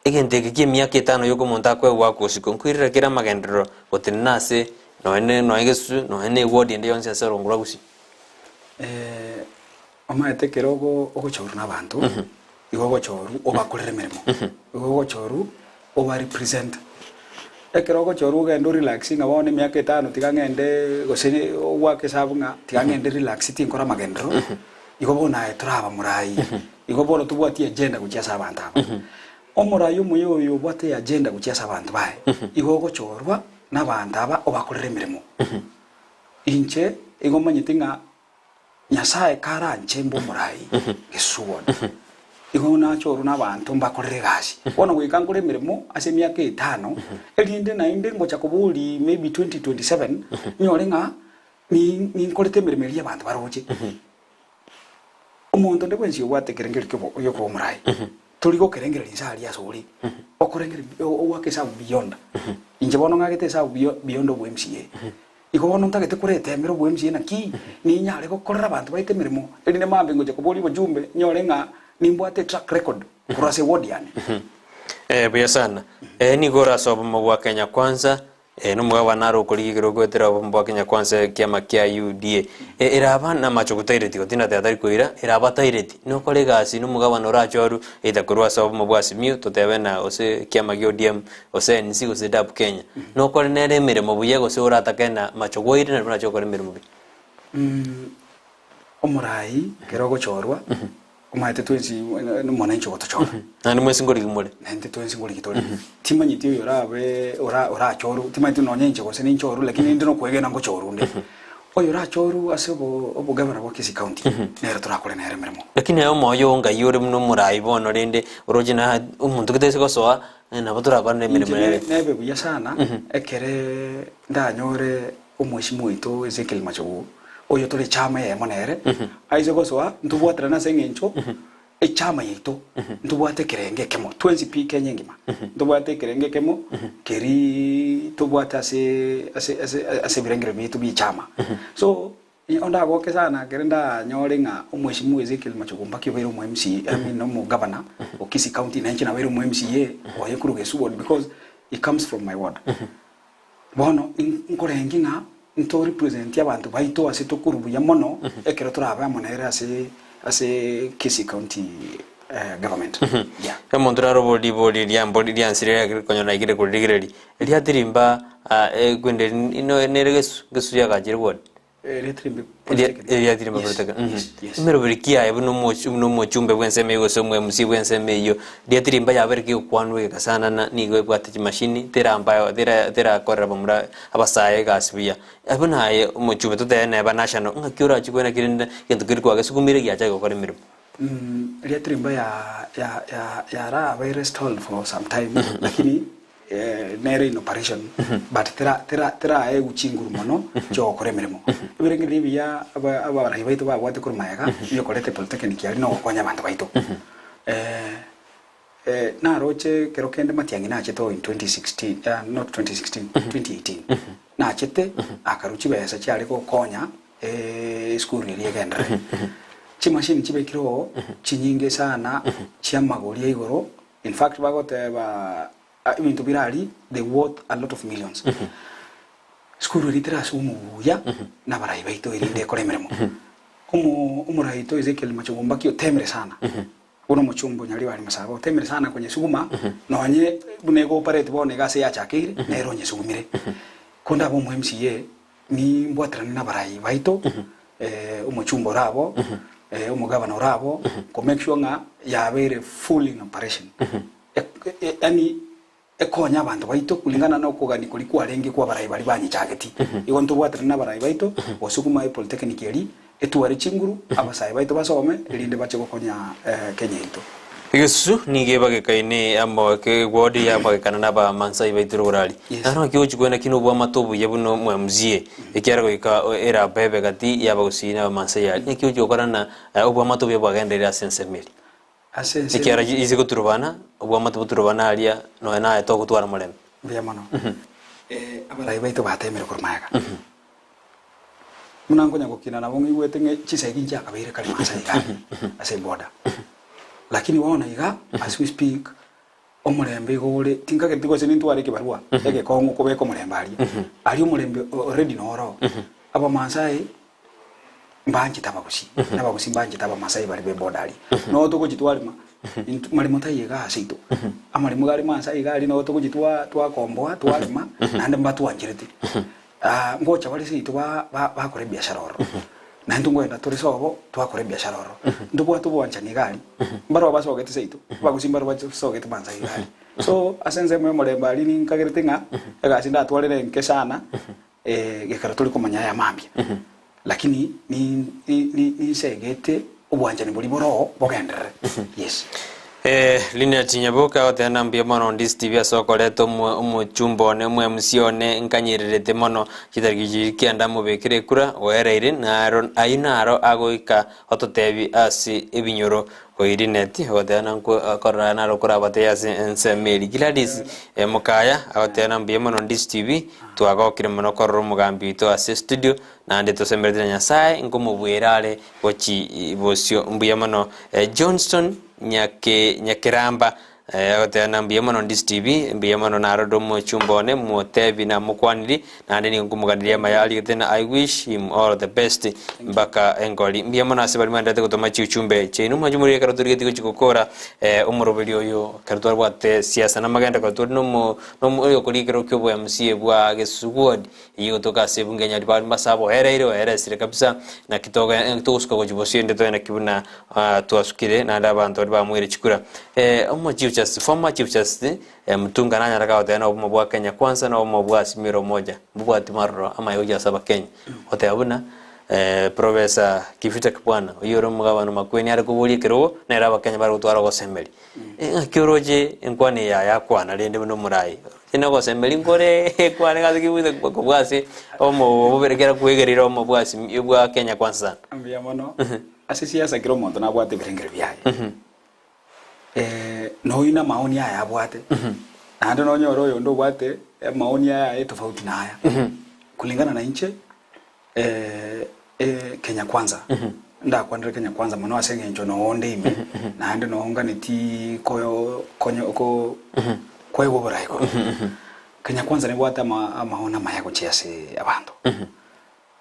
egento eke ki'emiaka etano yoka omonto akoegwa goaka osiko, nkoirera kere amagenderero gotenena ase nonya ne nonya egesusu, nonya ne eward ende yonsi ase orongo rwa Gusii.
Omanyete ekero ogo ogochorwa na abanto, igo ogochorwa obakorere emeremo, igo ogochorwa oba represent. Ekero ogochorwa ogende o relax ng'a bono emiaka etano tiga ng'ende gose ogoaka esabu ng'a tiga ng'ende relax tinkora amagenderero, igo bono aye toraba morai. Igo bono tobwati agenda gochia ase abanto aba. Omorai omuya oyo obwate agenda gochia ase abanto baye, igo ogochorwa na abanto aba obakorere emeremo. Inche igo omanyete ng'a Nyasae karanche mbe omorai gesuoni, igo nachorwe nabaanto mbakorere egasi. Bono goika nkore emeremo ase emiaka etano, erinde naende ngocha koboria maybe 2027, nyore ng'a ni ninkorete emeremo eria abanto baroche. Omonto onde bwensi obwate ekerengerio kiobo giokoba omorai, tori gokerengereria inse aria ase ore, okorengereria ogoaka esabu beyond. Inche bono ng'agete esabu beyond obo MCA. Igo bono ntagete koretemera oboemisia naki ninyare gokorera abanto baito emeremo, erinde mambia ngocha koboria obochumbe nyore ng'a nimbwate etrack record korwa ase eward yane.
Eh, buya sana. Eh, nigo orase obomo bwa Kenya Kwanza, eh, nomogabana are okorigia ekero ogoetera obomo bwa Kenya Kwanza ekiama kia UDA. Eh, eraba namache ogotaireti gotinda teba tari koira, eraba taireti, nokore egasi nomogabana orachorwe either korwa ase obomo bwa Azimio, totebe na gose ekiama gia ODM, gose NC gose DAP Kenya, nokore nere emeremo buya gose oratake na macho gwaire nario orache gokora emeremo buya?
Omorai ekero ogochorwa, omanyete twensi nomonanchi ogotochora.
Naende mwensi nkorigi more.
Naende twensi nkorigi tore. Timanyeti oyo orabe ora orachorwe, timanyeti nonye inche gose ninchorwe lakini inde nokwegena ngochorwa onde. Oyo orachorwe ase obo obogavana bwa Kisii County, nere torakore nere emeremo.
Lakini aye omoyo oo ngai ore buna omorai bono rende oroche na omonto gete ase gosoa nabo torakore emeremo
Inche
nere.
nebe buya sana ekere ndanyore omweshimiwa oito Ezekiel Machogu, oyo tore echama eyemo nere, aise gosoa ntobwaterane ase eng'encho echama yaito ntobwate ekerengo ekemo twensi pi Kenya engima ntobwate ekerengo ekemo keria tobwate ase ase ase ase ebirengererio biaito bia echama. So Onde agoke sana ekero ndanyore ng'a omweshimiwa Ezekiel Machogu Mbaki obeire omo MCA, I mean omo governor o Kisii County, na inche nabeire omo MCA oye korwa Gesu ward because he comes from my ward. Bono nkorengi ng'a nto represent abanto baito ase tokorwa buya mono ekero torabe amo nere ase ase Kisii County government. Yeah.
Omonto naro ribori riambori riansire riakonyora naikire koririgereria riatirimba kwende nere gesu gesu yagachire ward. Eriatirimba Polytechnic. Emeroberi ki yaye buna omochi buna omochumbe bw'ensemo eyio gose omo MC bw'ensemo eyio, riatirimba yabere kegokwanwa egeka sana na nigo ebwate chimashini teramba tera terakorera bamura abasae egasi buya. Buna aye omochumbe totebe neba national, ng'aki orachie kwena kerende egento keria kwagesugumire giachake gokora emeremo.
Riatirimba ya ya ya yarabeire stalled for some time lakini nere in operation but tera tera teraegwa chinguru mono chiogokora emeremo. Ebirengererio ebiya aba abarai baito babwate korwa magega biokoreta epolytechnic aria nogokonya abanto baito. Naroche ekero kende Matiang'i nachete oo in 2016 not 2016 2018 nachete akarwa chibesa chiare gokonya esukuru eria egenderere. Chimashini chibekire oo chinyinge sana chiamagori a igoro In fact bagoteba ebinto bire aria they worth a lot of millions. Sukuru eria terasomwa buya nabarai baito erinde ekore emeremo. Omo omorai oito Ezekiel Machogu Mbaki otemire sana buna omochumba o Nyaribari Masaba otemire sana konyesuguma nonye buna ego operate bono iga ase yachakeire nere onyesugumire. Konde abe omo MCA Nimbwaterane nabarai baito, omochumba ore abo, omogavana ore abo, ko make sure ng'a yabeire full in operation. Yaani ekonye abanto baito kulingana na okogania koria kwarenge kwa abarai baria banyechagetie. Igo ntobwaterane nabarai baito, gosukuma epolytechnic eria, etware chinguru, abasae baito basome, erinde bache gokonya Kenya yaito.
Egesusu nigo ebagekaine amo eward yabagekana na abamansai baito rogoro aria.
Yes.
Naro naki ogochia kwena ki nobwamate obuya buna omwMCA ekiagera goika eraba ebe gati yabagusii na abamansai aria. Naki ogochia gokora na obwamate obuya bwagenderire ase ensemo eria.
Ase ensemo
Ekiagera ise goturubana obwamate boturubana aria nonya naye togotwara morembe.
Mbuya mono. Abarai baito batemire korwa magega. Buna nkonya gokina nabo ng'igwete ng'a chisegi nchiakabeire kare maasa iga ase eboda. Lakini bono iga as we speak omorembe igo ore tinkageti gose nintware ekebarua egekong'u kobeka omorembe aria. Aria omorembe already noro. Abamasai mbanchete abagusii, na abagusii mbanchete abamasai baria b'eboda aria. Noo togochia twarema, intwe maremo taiyo iga ase aito. Amaremo iga are maasai iga aria noo togochia twa twakomboa twarema, naende mbatwancherete. Ngocha bare seito ba ba bakora ebiashara ororo, na intwe nkoenda tore sobo twakora ebiashara ororo. Ntobwate obwanchani iga aria, mbarabwo basogete seito, abagusii mbarabwo basogete maasai iga aria. So ase ensemo ya omorembe aria ninkagerete ng'a egasi ndatwarire enke sana. Gekero tore komanya aya mambia, lakini ninsegete obwanchani boria boroo bogenderere. Yes.
Linet Nyaboke agoteba mbuya mono Ndisi TV ase okoreta omochumba one omo MC one nkanyererete mono chitariki chiria kianda mobekere ekura oereire naro ayio naro agoika ototebi ase ebinyoro Oyi Linet agoteba korora naro korabatebie ase ensemo eria. Gladys Mokaya agoteba mbuya mono Ndisi TV Twagokire mono korora omogambi oito ase estudio, naende tosemeretie na Nyasae nkomobuera are gochi bosio. Mbuya mono Johnston Nyake Nyakeramba agoteba na mbuya mono Ndisi TV, mbuya mono narorire omochumba one motebi namokwaniri naende nigo nkomoganeria amaya arigete na I wish him all the best mpaka engori. Mbuya mono ase baria mwenderete gotoma chiuchumbe chiaino mwanche morire ekero torigetie gochi gokora omoroberi oyo ekero twabwate siasa namagendo ekero tore nomo Oyokorigia ekerogo ki'oboMCA bwa Gesusu Ward eyio egotoka ase ebunge ya Nyaribari Mbasa aboereire oeresire kabisa naki togosuka gochia bosio ende toe naki buna twasukire naende abanto baria bamoire chikura. Omo Chief Justice, former Chief Justice Mutunga nanyare kagoteba na obomo bwa Kenya Kwanza na obomo bwa Azimio la Umoja mbobwati maroro amaya gochia ase abakenya. Goteba buna Professor Kivutha Kibwana oyio ore omogabana o Makueni are koboria ekerogo nere abakenya bare gotwara ogosemeria. Ng'aki oroche enkwana eye yaye akwana rende buna omorai? Oroche nogosemeria nkore ekwane gase kebwate kobua ase omo obobere kera kwegerire omo bwa asimi bwa Kenya kwanza sana.
Mbuya mono. Ase siasa kera omonto nabwate ebirengero biaye. Na oyio namaoni aye abwate, naende nonyore oyonde obwate amaoni ayaye tofauti na aya. Kulingana na inche. Kenya Kwanza, ndakwanere Kenya Kwanza mono ase eng'encho noonde ime, naende noonganetie koyo konyo ko koegwa oboraai korwa. Kenya Kwanza nebwate ama amaono amaya gochia ase abanto.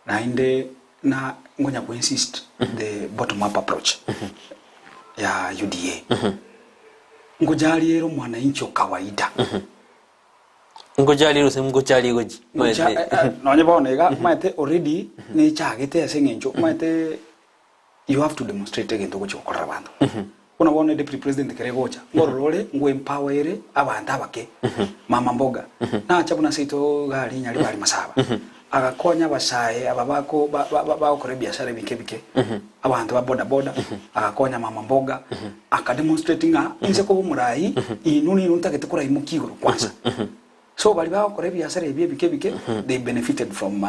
Naende na ngonya ko insist the bottom up approach ya UDA. Ngojaria ere omwananchi o kawaida.
Ngocharie gose ngocharie gochia?
Ngocha
Omanyete.
eh, eh, nonye bono iga omanyete already nechagete ase eng'encho omanyete you have to demonstrate egento ogochia gokorera abanto. Buna bono deputy president ekero egocha, ngorora ore ngo empower ere abanto abake, mama mboga, nacha buna seito iga aria Nyaribari Masaba, agakonya abasae aba bako ba- ba- ba- bagokora ebiashara ebike ebike, abanto ba boda boda, agakonya mama mboga, aka demonstrate ng'a inse koba omorai, inwe ninwe ntagete koraimokia igoro kwanza. So baria bagokora ebiasara ebi ebike ebike, they benefited from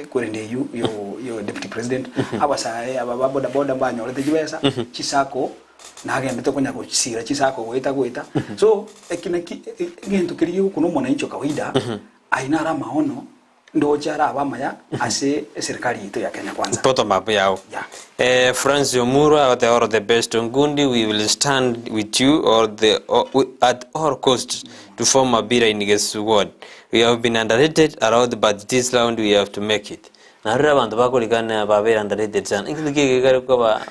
kwerende eyio yo yo deputy president, abasae aba ba boda boda mbanyorete chibesa, chisacco, nagendete konya gosira chisacco goeta goeta. So eki naki egento keria gegokuna omonanchi o kawaida, Ayio naro amaono ndoche arabe amaya ase eserikari yaito ya Kenya Kwanza.
Bottom up yao.
Yeah.
Eh, Francis Omurwa agote all the best Ongundi we will stand with you all the, all, at all costs to form a bira in Gesu ward. We have been underrated a lot but this round we have to make it. Narire abanto bakorikana babere underrated sana. Egento kiege kare koba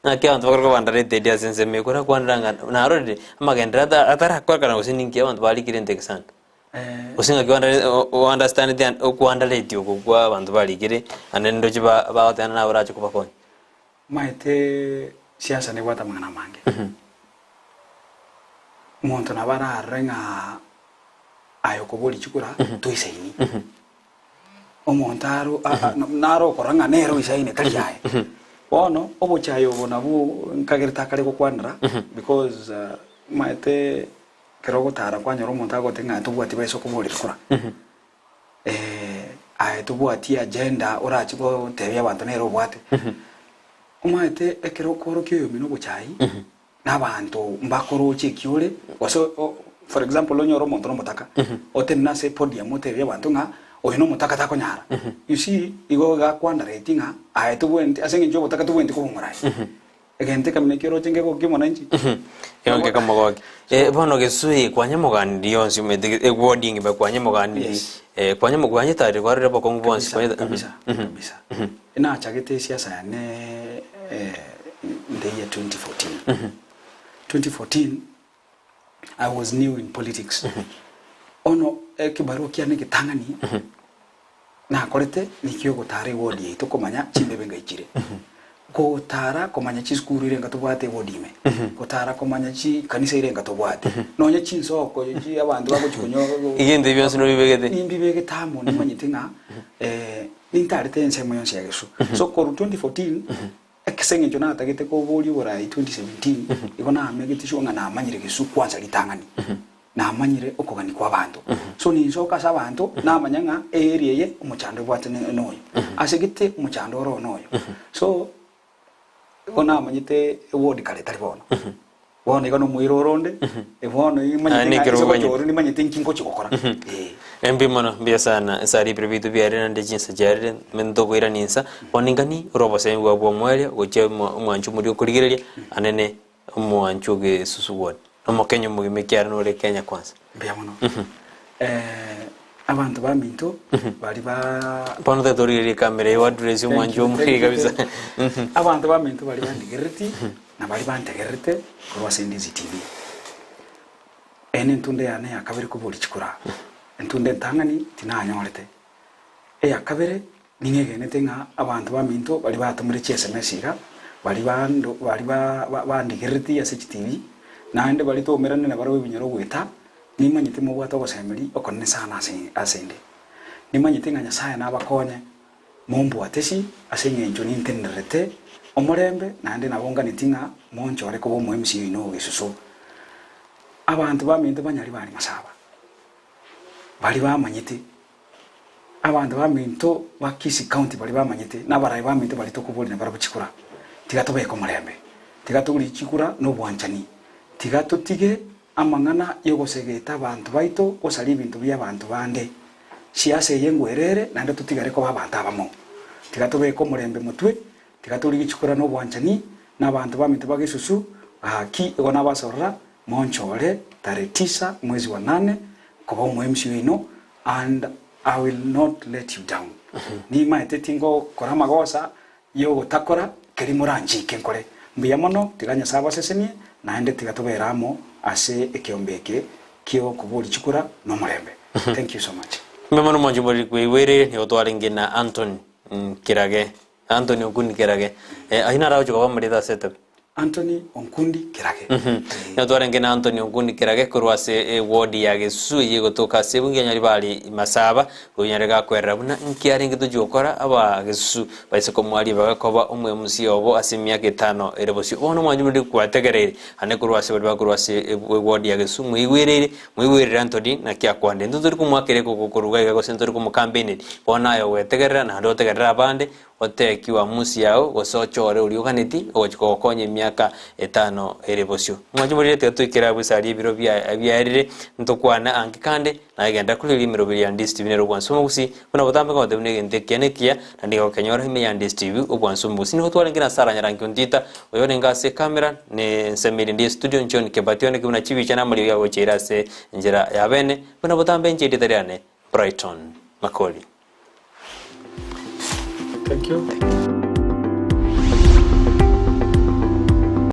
ng'aki abanto bakore koba underrated ase ensemo eye korakwanera ng'a narorire amagenderero atarakorekana gose ninki abanto barikire enteke sana. Gose ng'aki ounderstandeti okounderrate oko kwa abanto barikire, naende ndoche bagoteba naye orache kobakonya.
Omanyete siasa nebwate amang'ana amange. Omonto nabo ararore ng'a aye okoboria chikura toisaini. Omonto aro naro okorora ng'a nere oisaine tari aye. Bono obochai obo nabwo nkagerete akare gokwanera because omanyete ekero ogotara kwanyora omonto agoteba ng'a tobwati besa okoborera kura. Aye tobwati agenda orache gotebia abanto nere obwate. Omanyete ekero okoorokia oyomino obochai, na abanto mbakoroche eki ore, gose for example onyore omonto nomotaka, otenene ase epodium otebie abanto ng'a oyo nomotaka takonyara. You see, igo gakwandareti ng'a aye tobwenereti ase eng'encho y'obotaka tobwenereti koba omorai. Egento ekamina ekio oroche nkegokia omonanchi.
Igo nkekomogokia. Bono Gesuyi kwanyemoganirie yonsi omanyete eward engima kwanyemoganirie
Yes.
kwanyetari kwarorire obokong'u bwonsi
Kabisa, kabisa, kabisa. Nachagete esiasa yane in the year 2014. 2014 I was new in politics. Bono ekebarua kiane egetang'ani nakorete nikio ogotara eward yaito komanya chimbebe ngai chire. Gotara komanya chisukuru ire enga tobwate eward ime, gotara komanya chikanisa ire enga tobwate, nonye chinsoko chi abanto bagochi konywa
Egento ebio bionsi nobibegete?
Nimbibegete amo nimanyete ng'a nintarete ensemo yonsi ya Gesu. So korwa 2014 Ase engencho natagete koboria oboraai 2017, igo namegete sure ng'a namanyire Gesu kwansa ritang'ani. Namanyire okogania kw'abanto. So ninsoka ase abanto, namanya ng'a eeri eye omochando ebwate noyo. Ase gete omochando ore oo noyo. So, igo namanyete eward kare tari bono. Bono iga nomoira ore onde, bono
Aye
nimanyete ng'a
nekero
ase
omanyete.
gocha ore nimanyete nki ngochia gokora. Eh.
Mbuya mono, mbuya sana ase aria ebiro biaito biarire naende chinsa chiarire, mende tokoirania insa, bono ingani ore obosemi bwao bwa omoerio gochia omwancho omoria okorigereria anene omwancho ogesusu ward, omokenya omogima ekiagera nore Kenya kwanza.
Mbuya mono. Abanto baminto baria ba.
Bono tari torigereria ekamera eye oaddress
Thank
omwancho
you,
omoria
thank you,
kabisa.
thank you. Abanto baminto baria bandigerereti na baria bantegererete korwa ase Ndizi TV. Eye nentunda yane ya kabere koboria chikura. Entunda entang'ani tinanyorete. Eya kabere ning'egenete ng'a abanto baminto baria batomire chi sms iga, baria bando baria ba ba bandigerereti ase chitibi, naende baria twaumerane nabarabwo ebinyoro goeta, Nimanyete mobwate ogosemeria okonene sana ase ase 'nde. Nimanyete ng'a Nyasae nabakonye mombwate si ase engencho nintenererete omorembe, naende nabo nganeti ng'a monchore koba omoemisi oino o gesusu. Abanto baminto banyari bare masaba, baria bamanyete, abanto baminto ba Kisii County baria bamanyete, na abarai baminto baria tokoboria nabarabwo chikura, tiga tobeke omorembe, tiga torie chikura na obwanchani, tiga totige Amang'ana y'ogosegeta abanto baito gosaria ebinto bi'abanto bande. Siasa eye ngwerere naende totigare koba abanto abamo. Tiga tobeke omorembe motwe, tiga torigie chikura na obwanchani, na abanto baminto ba gesusu, gaki igo nabasorora, monchore tarehe tisa mwezi wa nane koba omoemsi oino and I will not let you down. Nimaete tingokora amagosa Y'ogotakora keria moranchike nkore. Mbuya mono, tiga Nyasae abasesenie, naende tiga tobere amo ase ekeombe eke ki'okoboria chikura nomorembe. Thank you so much.
Mbuya mono mwanche moriri kweigwereire nigo twarenge na Anthony Kirage Anthony Okundi Kirage ayio naro agochia koba amarieta ase etebe.
Anthony Onkundi Kirage.
Nigo twarenge na Anthony Onkundi Kirage korwa ase eward ya Gesusu eyio egotoka ase ebunge ya Nyaribari Masaba, oyio nyare gakwerera buna nki arenge tochia gokora aba Gesusu baise komoa ribaga koba omwemusia obo ase emiaka etano ere bosio. Bono mwanche moriri kwategereire ande korwa ase baria bakorwa ase eward ya Gesusu mweigwereire mweigwerere Anthony naki akwanire. Intwe ntori komoakera ekoko korwa iga gose ntori komokampeneri. Bono aye ogwetegerera naende otegerere abande Oteki uamusi yao, gose ochore oria oganeti ogochia kogokonya emiaka etano ere bosio. Mwanche morire tiga toikere abwo ase aria ebiro biaerire, ntokwane ange kande, naye genda korigereria emeroberi ya Ndisi TV nere obwansu omogusi, buna botambe ngogotebi buna egento ekiya nekiya, na nigo okenyora ime ya Ndisi TV obwansu omogusi. Nigo twarenge na Sarah Nyarangi Ontita, oyo orenge ase ecamera, ne ensemo ere ndie studio, John Kebati one buna chibicha na amariogi agocheire ase enchera ya bene, buna botambe inche erieta riane, Brighton Makori.
Thank you.